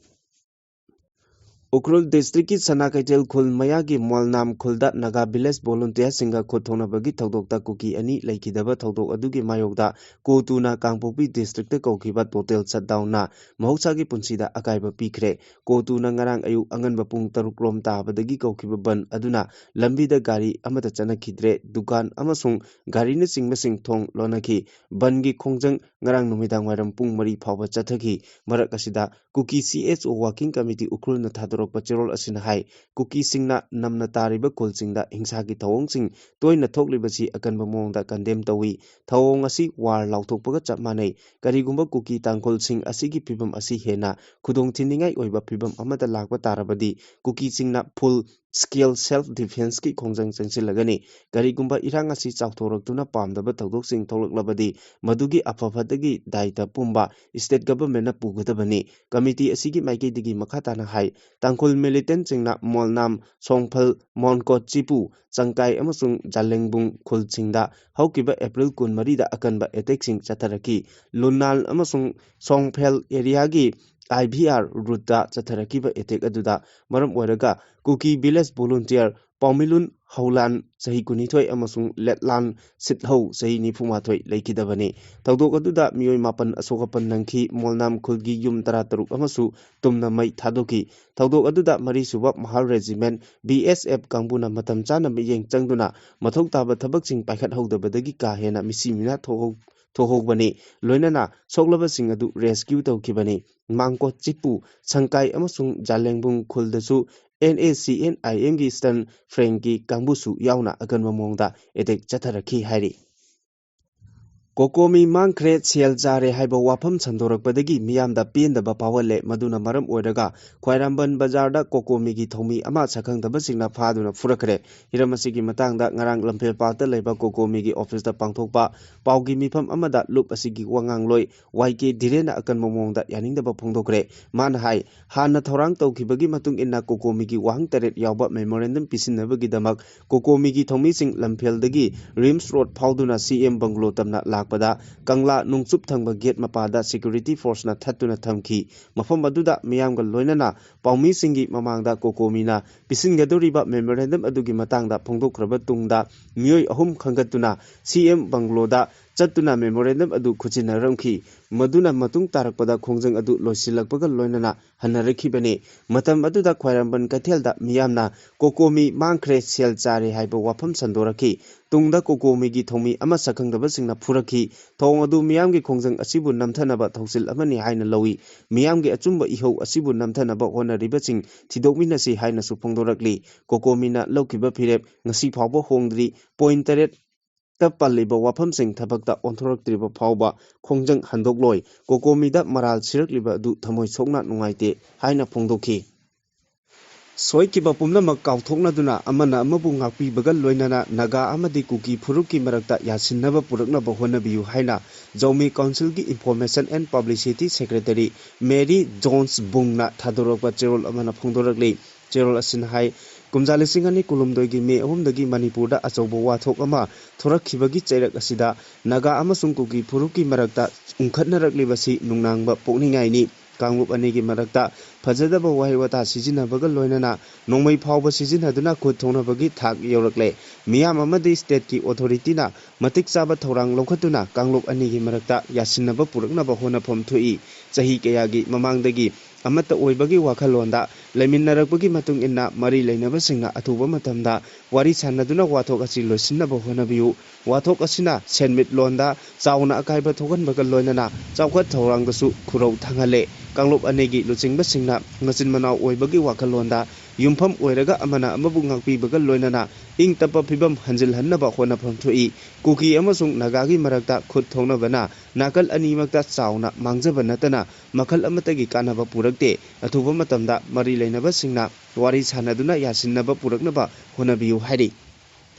ꯎꯈ꯭ꯔꯨꯜ ꯗꯤꯁꯇ꯭ꯔꯤꯛꯀꯤ ꯁꯅꯥ ꯀꯩꯊꯦꯜ ꯈꯨꯜ ꯃꯌꯥꯒꯤ ꯃꯣꯜꯅꯥꯝ ꯈꯨꯜꯗ ꯅꯥꯒꯥ ꯚꯤꯂꯦꯖ ꯚꯣꯂꯨꯟꯇꯤꯌꯔꯁꯤꯡꯒ ꯈꯨꯠ ꯊꯣꯛꯅꯕꯒꯤ ꯊꯧꯗꯣꯛꯇ ꯀꯨꯀꯤ ꯑꯅꯤ ꯂꯩꯈꯤꯗꯕ ꯊꯧꯗꯣꯛ ꯑꯗꯨꯒꯤ ꯃꯥꯌꯣꯛꯇ ꯀꯣꯇꯨꯅ ꯀꯥꯡꯄꯣꯛꯄꯤ ꯗꯤꯁꯇ꯭ꯔꯤꯛꯇ ꯀꯧꯈꯤꯕ ꯇꯣꯇꯦꯜ ꯁꯠꯗꯥꯎꯟꯅ ꯃꯍꯧꯁꯥꯒꯤ ꯄꯨꯟꯁꯤꯗ ꯑꯀꯥꯏꯕ ꯄꯤꯈ꯭ꯔꯦ꯫ ꯀꯣꯇꯨꯅ ꯉꯔꯥꯡ ꯑꯌꯨꯛ ꯑꯉꯟꯕ ꯄꯨꯡ ꯇꯔꯨꯛ ꯔꯣꯝ ꯇꯥꯕꯗꯒꯤ ꯀꯧꯈꯤꯕ ꯕꯟ ꯑꯗꯨꯅ ꯂꯝꯕꯤꯗ ꯒꯥꯔꯤ ꯑꯃꯠꯇ ꯆꯠꯅꯈꯤꯗ꯭ꯔꯦ꯫ ꯗꯨꯀꯥꯟ ꯑꯃꯁꯨꯡ ꯒꯥꯔꯤꯅꯆꯤꯡꯕꯁꯤꯡ ꯊꯣꯡ ꯂꯣꯟꯅꯈꯤ꯫ ꯕꯟꯒꯤ ꯈꯣꯡꯖꯪ ꯉꯔꯥꯡ ꯅꯨꯃꯤꯗꯥꯡ ꯋꯥꯏꯔꯝ ꯄꯨꯡ ꯃꯔꯤ ꯐꯥꯎꯕ ꯆꯠꯊꯈꯤ꯫ ꯃꯔꯛ ꯑꯁꯤꯗ ꯀꯨꯀꯤ ꯁꯤ ꯑꯦꯁ ꯑꯣ ꯋꯥꯔꯀꯤꯡ ꯀꯃꯤꯇꯤ ꯎꯈ꯭ꯔꯨꯜꯅ ꯊꯥꯗꯣꯔꯛꯄ ꯆꯦꯔꯣꯜ ꯑꯁꯤꯅ ꯍꯥꯏ, ꯀꯨꯀꯤꯁꯤꯡꯅ ꯅꯝꯅ ꯇꯥꯔꯤꯕ ꯈꯨꯜꯁꯤꯡꯗ ꯍꯤꯡꯁꯥꯒꯤ ꯊꯧꯑꯣꯡꯁꯤꯡ ꯇꯣꯏꯅ ꯊꯣꯛꯂꯤꯕꯁꯤ ꯑꯀꯟꯕ ꯃꯑꯣꯡꯗ ꯀꯟꯗꯦꯝ ꯇꯧꯏ꯫ ꯊꯧꯑꯣꯡ ꯑꯁꯤ ꯋꯥꯔ ꯂꯥꯎꯊꯣꯛꯄꯒ ꯆꯞ ꯃꯥꯟꯅꯩ꯫ ꯀꯔꯤꯒꯨꯝꯕ ꯀꯨꯀꯤ ꯇꯥꯡꯈꯨꯜꯁꯤꯡ ꯑꯁꯤꯒꯤ ꯐꯤꯕꯝ ꯑꯁꯤ ꯍꯦꯟꯅ ꯈꯨꯗꯣꯡꯊꯤꯅꯤꯡꯉꯥꯏ ꯑꯣꯏꯕ ꯐꯤꯕꯝ ꯑꯃꯗ ꯂꯥꯛꯄ ꯇꯥꯔꯕꯗꯤ, ꯀꯨꯀꯤꯁꯤꯡꯅ ꯐꯨꯜ scale self defenceꯀꯤ ꯈꯣꯡꯖꯪ ꯆꯪꯁꯤꯜꯂꯒꯅꯤ꯫ ꯀꯔꯤꯒꯨꯝꯕ ꯏꯔꯥꯡ ꯑꯁꯤ ꯆꯥꯎꯊꯣꯔꯛꯇꯨꯅ ꯄꯥꯝꯗꯕ ꯊꯧꯗꯣꯛꯁꯤꯡ ꯊꯣꯛꯂꯛꯂꯕꯗꯤ ꯃꯗꯨꯒꯤ ꯑꯐ ꯐꯠꯇꯒꯤ ꯗꯥꯏꯇ ꯄꯨꯝꯕ state governmentꯅ ꯄꯨꯒꯗꯕꯅꯤ꯫ Committee ꯑꯁꯤꯒꯤ ꯃꯥꯏꯀꯩꯗꯒꯤ ꯃꯈꯥ ꯇꯥꯅ ꯍꯥꯏ, ꯇꯥꯡꯈꯨꯜ militantꯁꯤꯡꯅ ꯃꯣꯜꯅꯥꯝ, ꯁꯣꯡꯐꯜ, ꯃꯣꯟꯀꯣꯠ ꯆꯤꯄꯨ, ꯆꯪꯀꯥꯏ ꯑꯃꯁꯨꯡ ꯖꯥꯂꯦꯡꯕꯨꯡ ꯈꯨꯜꯁꯤꯡꯗ ꯍꯧꯈꯤꯕ April ꯀꯨꯟꯃꯔꯤꯗ ꯑꯀꯟꯕ attackꯁꯤꯡ ꯆꯠꯊꯔꯛꯈꯤ꯫ ꯂꯨꯅꯥꯜ ꯑꯃꯁꯨꯡ ꯁꯣꯡꯐꯦꯜ areaꯒꯤ I V R routeꯇ ꯆꯠꯊꯔꯛꯈꯤꯕ attack ꯑꯗꯨꯗ ꯃꯔꯝ ꯑꯣꯏꯔꯒ ꯀꯨꯀꯤ village volunteer ꯄꯥꯎꯃꯤꯂꯨꯟ ꯍꯧꯂꯥꯟ ꯆꯍꯤ ꯀꯨꯟꯅꯤꯊꯣꯏ ꯑꯃꯁꯨꯡ ꯂꯦꯠꯂꯥꯟ ꯁꯤꯠꯍꯧ ꯆꯍꯤ ꯅꯤꯐꯨꯃꯥꯊꯣꯏ ꯂꯩꯈꯤꯗꯕꯅꯤ꯫ ꯊꯧꯗꯣꯛ ꯑꯗꯨꯗ ꯃꯤꯑꯣꯏ ꯃꯥꯄꯟ ꯑꯁꯣꯛ ꯑꯄꯟ ꯅꯪꯈꯤ꯫ ꯃꯣꯜꯅꯥꯝ ꯈꯨꯜꯒꯤ ꯌꯨꯝ ꯇꯔꯥꯇꯔꯨꯛ ꯑꯃꯁꯨ ꯇꯨꯝꯅ ꯃꯩ ꯊꯥꯗꯣꯛꯈꯤ꯫ ꯊꯧꯗꯣꯛ ꯑꯗꯨꯗ ꯃꯔꯤꯁꯨꯕ ꯃꯍꯥꯜ regiment B S F ꯀꯥꯡꯕꯨꯅ ꯃꯇꯝ ꯆꯥꯅ ꯃꯤꯠꯌꯦꯡ ꯆꯪꯗꯨꯅ ꯃꯊꯧ ꯇꯥꯕ ꯊꯕꯛꯁꯤꯡ ꯄꯥꯏꯈꯠꯍꯧꯗꯕꯗꯒꯤ ꯀꯥ ꯍꯦꯟꯅ ꯃꯤꯁꯤ ꯃꯤꯅꯥ ꯊꯣꯛꯍꯧ-, ꯊꯣꯛꯍꯧꯕꯅꯤ꯫ ꯂꯣꯏꯅꯅ ꯁꯣꯛꯂꯕꯁꯤꯡ ꯑꯗꯨ rescue ꯇꯧꯈꯤꯕꯅꯤ꯫ ꯃꯥꯡꯀꯣꯠ ꯆꯤꯄꯨ, ꯁꯪꯀꯥꯏ ꯑꯃꯁꯨꯡ ꯖꯥꯂꯦꯡꯕꯨꯡ ꯈꯨꯜꯗꯁꯨ N A C N I Mꯒꯤ Eastern Flankꯀꯤ ꯀꯥꯡꯕꯨꯁꯨ ꯌꯥꯎꯅ ꯑꯀꯟꯕ ꯃꯑꯣꯡꯗ attack ꯆꯠꯊꯔꯛꯈꯤ ꯍꯥꯏꯔꯤ꯫ ꯀꯣꯀꯣꯃꯤ ꯃꯥꯡꯈ꯭ꯔꯦ, ꯁꯦꯜ ꯆꯥꯔꯦ ꯍꯥꯏꯕ ꯋꯥꯐꯝ ꯁꯟꯗꯣꯔꯛꯄꯗꯒꯤ ꯃꯤꯌꯥꯝꯗ ꯄꯦꯟꯗꯕ ꯐꯥꯎꯍꯜꯂꯦ꯫ ꯃꯗꯨꯅ ꯃꯔꯝ ꯑꯣꯏꯔꯒ ꯈ꯭ꯋꯥꯏꯔꯝꯕꯟ ꯕꯖꯥꯔꯗ ꯀꯣꯀꯣꯃꯤꯒꯤ ꯊꯧꯃꯤ ꯑꯃ ꯁꯛꯈꯪꯗꯕꯁꯤꯡꯅ ꯐꯥꯗꯨꯅ ꯐꯨꯔꯛꯈ꯭ꯔꯦ꯫ ꯍꯤꯔꯝ ꯑꯁꯤꯒꯤ ꯃꯇꯥꯡꯗ ꯉꯔꯥꯡ ꯂꯝꯐꯦꯜ ꯄꯥꯠꯇ ꯂꯩꯕ ꯀꯣꯀꯣꯃꯤꯒꯤ officeꯇ ꯄꯥꯡꯊꯣꯛꯄ ꯄꯥꯎꯒꯤ ꯃꯤꯐꯝ ꯑꯃꯗ ꯂꯨꯞ ꯑꯁꯤꯒꯤ ꯋꯥꯉꯥꯡꯂꯣꯏ Y K ꯙꯤꯔꯦꯟꯅ ꯑꯀꯟꯕ ꯃꯑꯣꯡꯗ ꯌꯥꯅꯤꯡꯗꯕ ꯐꯣꯡꯗꯣꯛꯈ꯭ꯔꯦ꯫ ꯃꯥꯅ ꯍꯥꯏ, ꯍꯥꯟꯅ ꯊꯧꯔꯥꯡ ꯇꯧꯈꯤꯕꯒꯤ ꯃꯇꯨꯡ ꯏꯟꯅ ꯀꯣꯀꯣꯃꯤꯒꯤ ꯋꯥꯍꯪ ꯇꯔꯦꯠ ꯌꯥꯎꯕ memorandum ꯄꯤꯁꯤꯟꯅꯕꯒꯤꯗꯃꯛ ꯀꯣꯀꯣꯃꯤꯒꯤ ꯊꯧꯃꯤꯁꯤꯡ ꯂꯝꯐꯦꯜꯗꯒꯤ ꯔꯤꯝꯁ ꯔꯣꯗ ꯐꯥꯎꯗꯨꯅ C M bungalow ꯇꯝꯅ ꯂꯥꯛꯄꯗ ꯀꯪꯂꯥ ꯅꯣꯡꯆꯨꯞ ꯊꯪꯕ gate ꯃꯄꯥꯗ security forceꯅ ꯊꯠꯇꯨꯅ ꯊꯝꯈꯤ꯫ ꯃꯐꯝ ꯑꯗꯨꯗ ꯃꯤꯌꯥꯝꯒ ꯂꯣꯏꯅꯅ ꯄꯥꯎꯃꯤꯁꯤꯡꯒꯤ ꯃꯃꯥꯡꯗ ꯀꯣꯀꯣꯃꯤꯅ ꯄꯤꯁꯤꯟꯒꯗꯧꯔꯤꯕ memorandum ꯑꯗꯨꯒꯤ ꯃꯇꯥꯡꯗ ꯐꯣꯡꯗꯣꯛꯈ꯭ꯔꯕ ꯇꯨꯡꯗ ꯃꯤꯑꯣꯏ ꯑꯍꯨꯝ ꯈꯟꯒꯠꯇꯨꯅ C M bungalowꯗ ꯆꯠꯇꯨꯅ memorandum ꯑꯗꯨ ꯈꯨꯠꯁꯤꯟꯅꯔꯝꯈꯤ꯫ ꯃꯗꯨꯅ ꯃꯇꯨꯡ ꯇꯥꯔꯛꯄꯗ ꯈꯣꯡꯖꯪ ꯑꯗꯨ ꯂꯣꯏꯁꯤꯜꯂꯛꯄꯒ ꯂꯣꯏꯅꯅ ꯍꯟꯅꯔꯛꯈꯤꯕꯅꯤ꯫ ꯃꯇꯝ ꯑꯗꯨꯗ ꯈ꯭ꯋꯥꯏꯔꯝꯕꯟ ꯀꯩꯊꯦꯜꯗ ꯃꯤꯌꯥꯝꯅ ꯀꯣꯀꯣꯃꯤ ꯃꯥꯡꯈ꯭ꯔꯦ, ꯁꯦꯜ ꯆꯥꯔꯦ ꯍꯥꯏꯕ ꯋꯥꯐꯝ ꯁꯟꯗꯣꯔꯛꯈꯤ꯫ ꯇꯨꯡꯗ ꯀꯣꯀꯣꯃꯤꯒꯤ ꯊꯧꯃꯤ ꯑꯃ ꯁꯛꯈꯪꯗꯕꯁꯤꯡꯅ ꯐꯨꯔꯛꯈꯤ꯫ ꯊꯧꯑꯣꯡ ꯑꯗꯨ ꯃꯤꯌꯥꯝꯒꯤ ꯈꯣꯡꯖꯪ ꯑꯁꯤꯕꯨ ꯅꯝꯊꯅꯕ ꯊꯧꯁꯤꯜ ꯑꯃꯅꯤ ꯍꯥꯏꯅ ꯂꯧꯏ꯫ ꯃꯤꯌꯥꯝꯒꯤ ꯑꯆꯨꯝꯕ ꯏꯍꯧ ꯑꯁꯤꯕꯨ ꯅꯝꯊꯅꯕ ꯍꯣꯠꯅꯔꯤꯕꯁꯤꯡ ꯊꯤꯗꯣꯛꯃꯤꯟꯅꯁꯤ ꯍꯥꯏꯅꯁꯨ ꯐꯣꯡꯗꯣꯔꯛꯂꯤ꯫ ꯀꯣꯀꯣꯃꯤꯅ ꯂꯧꯈꯤꯕ ꯐꯤꯔꯦꯞ ꯉꯁꯤ ꯐꯥꯎꯕ ꯍꯣꯡꯗ꯭ꯔꯤ꯫ Point ꯇꯔꯦꯠ ꯇ ꯄꯜꯂꯤꯕ ꯋꯥꯐꯝꯁꯤꯡ ꯊꯕꯛꯇ ꯑꯣꯟꯊꯣꯔꯛꯇ꯭ꯔꯤꯕ ꯐꯥꯎꯕ ꯈꯣꯡꯖꯪ ꯍꯟꯗꯣꯛꯂꯣꯏ꯫ ꯀꯣꯀꯣꯃꯤꯗ ꯃꯔꯥꯜ ꯁꯤꯔꯛꯂꯤꯕ ꯑꯗꯨ ꯊꯃꯣꯏ ꯁꯣꯛꯅ ꯅꯨꯡꯉꯥꯏꯇꯦ ꯍꯥꯏꯅ ꯐꯣꯡꯗꯣꯛꯈꯤ꯫ ꯁꯣꯏꯈꯤꯕ ꯄꯨꯝꯅꯃꯛ ꯀꯥꯎꯊꯣꯛꯅꯗꯨꯅ ꯑꯃꯅ ꯑꯃꯕꯨ ꯉꯥꯛꯄꯤꯕꯒ ꯂꯣꯏꯅꯅ ꯅꯥꯒꯥ ꯑꯃꯗꯤ ꯀꯨꯀꯤ ꯐꯨꯔꯨꯞꯀꯤ ꯃꯔꯛꯇ ꯌꯥꯁꯤꯟꯅꯕ ꯄꯨꯔꯛꯅꯕ ꯍꯣꯠꯅꯕꯤꯌꯨ ꯍꯥꯏꯅ ꯖꯧꯃꯤ Council ꯒꯤ Information and Publicity Secretary Mary Jones Bung ꯅ ꯊꯥꯗꯣꯔꯛꯄ ꯆꯦꯔꯣꯜ ꯑꯃꯅ ꯐꯣꯡꯗꯣꯔꯛꯂꯤ꯫ ꯆꯦꯔꯣꯜ ꯑꯁꯤꯅ ꯍꯥꯏ, ꯀꯨꯝꯖꯥ ꯂꯤꯁꯤꯡ ꯑꯅꯤ ꯀꯨꯟꯍꯨꯝꯗꯣꯏꯒꯤ ꯃꯦ ꯑꯍꯨꯝꯗꯒꯤ ꯃꯅꯤꯄꯨꯔꯗ ꯑꯆꯧꯕ ꯋꯥꯊꯣꯛ ꯑꯃ ꯊꯣꯔꯛꯈꯤꯕꯒꯤ ꯆꯩꯔꯛ ꯑꯁꯤꯗ ꯅꯥꯒꯥ ꯑꯃꯁꯨꯡ ꯀꯨꯀꯤ ꯐꯨꯔꯨꯞꯀꯤ ꯃꯔꯛꯇ ꯎꯪꯈꯠꯅꯔꯛꯂꯤꯕꯁꯤ ꯅꯨꯡꯅꯥꯡꯕ ꯄꯣꯛꯅꯤꯡꯉꯥꯏꯅꯤ꯫ ꯀꯥꯡꯂꯨꯞ ꯑꯅꯤꯒꯤ ꯃꯔꯛꯇ ꯐꯖꯗꯕ ꯋꯥꯍꯩ ꯋꯥꯇꯥ ꯁꯤꯖꯤꯟꯅꯕꯒ ꯂꯣꯏꯅꯅ ꯅꯣꯡꯃꯩ ꯐꯥꯎꯕ ꯁꯤꯖꯤꯟꯅꯗꯨꯅ ꯈꯨꯠ ꯊꯣꯡꯅꯕꯒꯤ ꯊꯥꯛ ꯌꯧꯔꯛꯂꯦ꯫ ꯃꯤꯌꯥꯝ ꯑꯃꯗꯤ state ꯀꯤ authority ꯅ ꯃꯇꯤꯛ ꯆꯥꯕ ꯊꯧꯔꯥꯡ ꯂꯧꯈꯠꯇꯨꯅ ꯀꯥꯡꯂꯨꯞ ꯑꯅꯤꯒꯤ ꯃꯔꯛꯇ ꯌꯥꯁꯤꯟꯅꯕ ꯄꯨꯔꯛꯅꯕ ꯍꯣꯠꯅꯐꯝ ꯊꯣꯛꯏ꯫ ꯆꯍꯤ ꯀꯌꯥꯒꯤ ꯃꯃꯥꯡꯗꯒꯤ ꯑꯃꯠꯇ ꯑꯣꯏꯕꯒꯤ ꯋꯥꯈꯜꯂꯣꯟꯗ ꯂꯩꯃꯤꯟꯅꯔꯛꯄꯒꯤ ꯃꯇꯨꯡ ꯏꯟꯅ ꯃꯔꯤ ꯂꯩꯅꯕꯁꯤꯡꯅ ꯑꯊꯨꯕ ꯃꯇꯝꯗ ꯋꯥꯔꯤ ꯁꯥꯟꯅꯗꯨꯅ ꯋꯥꯊꯣꯛ ꯑꯁꯤ ꯂꯣꯏꯁꯤꯟꯅꯕ ꯍꯣꯠꯅꯕꯤꯌꯨ꯫ ꯋꯥꯊꯣꯛ ꯑꯁꯤꯅ ꯁꯦꯟꯃꯤꯠꯂꯣꯟꯗ ꯆꯥꯎꯅ ꯑꯀꯥꯏꯕ ꯊꯣꯛꯍꯟꯕꯒ ꯂꯣꯏꯅꯅ ꯆꯥꯎꯈꯠ ꯊꯧꯔꯥꯡꯗꯁꯨ ꯈꯨꯔꯧ ꯊꯥꯡꯍꯜꯂꯦ꯫ ꯀꯥꯡꯂꯨꯞ ꯑꯅꯤꯒꯤ ꯂꯨꯆꯤꯡꯕꯁꯤꯡꯅ ꯃꯆꯤꯟ ꯃꯅꯥꯎ ꯑꯣꯏꯕꯒꯤ ꯋꯥꯈꯜꯂꯣꯟꯗ ꯌꯨꯝꯐꯝ ꯑꯣꯏꯔꯒ ꯑꯃꯅ ꯑꯃꯕꯨ ꯉꯥꯛꯄꯤꯕꯒ ꯂꯣꯏꯅꯅ ꯏꯪ ꯇꯞꯄ ꯐꯤꯕꯝ ꯍꯟꯖꯤꯜꯍꯟꯅꯕ ꯍꯣꯠꯅꯐꯝ ꯊꯣꯛꯏ꯫ ꯀꯨꯀꯤ ꯑꯃꯁꯨꯡ ꯅꯥꯒꯥꯒꯤ ꯃꯔꯛꯇ ꯈꯨꯠ ꯊꯣꯛꯅꯕꯅ ꯅꯥꯀꯜ ꯑꯅꯤꯃꯛꯇ ꯆꯥꯎꯅ ꯃꯥꯡꯖꯕ ꯅꯠꯇꯅ ꯃꯈꯜ ꯑꯃꯠꯇꯒꯤ ꯀꯥꯟꯅꯕ ꯄꯨꯔꯛꯇꯦ꯫ ꯑꯊꯨꯕ ꯃꯇꯝꯗ ꯃꯔꯤ ꯂꯩꯅꯕꯁꯤꯡꯅ ꯋꯥꯔꯤ ꯁꯥꯟꯅꯗꯨꯅ ꯌꯥꯁꯤꯟꯅꯕ ꯄꯨꯔꯛꯅꯕ ꯍꯣꯠꯅꯕꯤꯌꯨ ꯍꯥꯏꯔꯤ꯫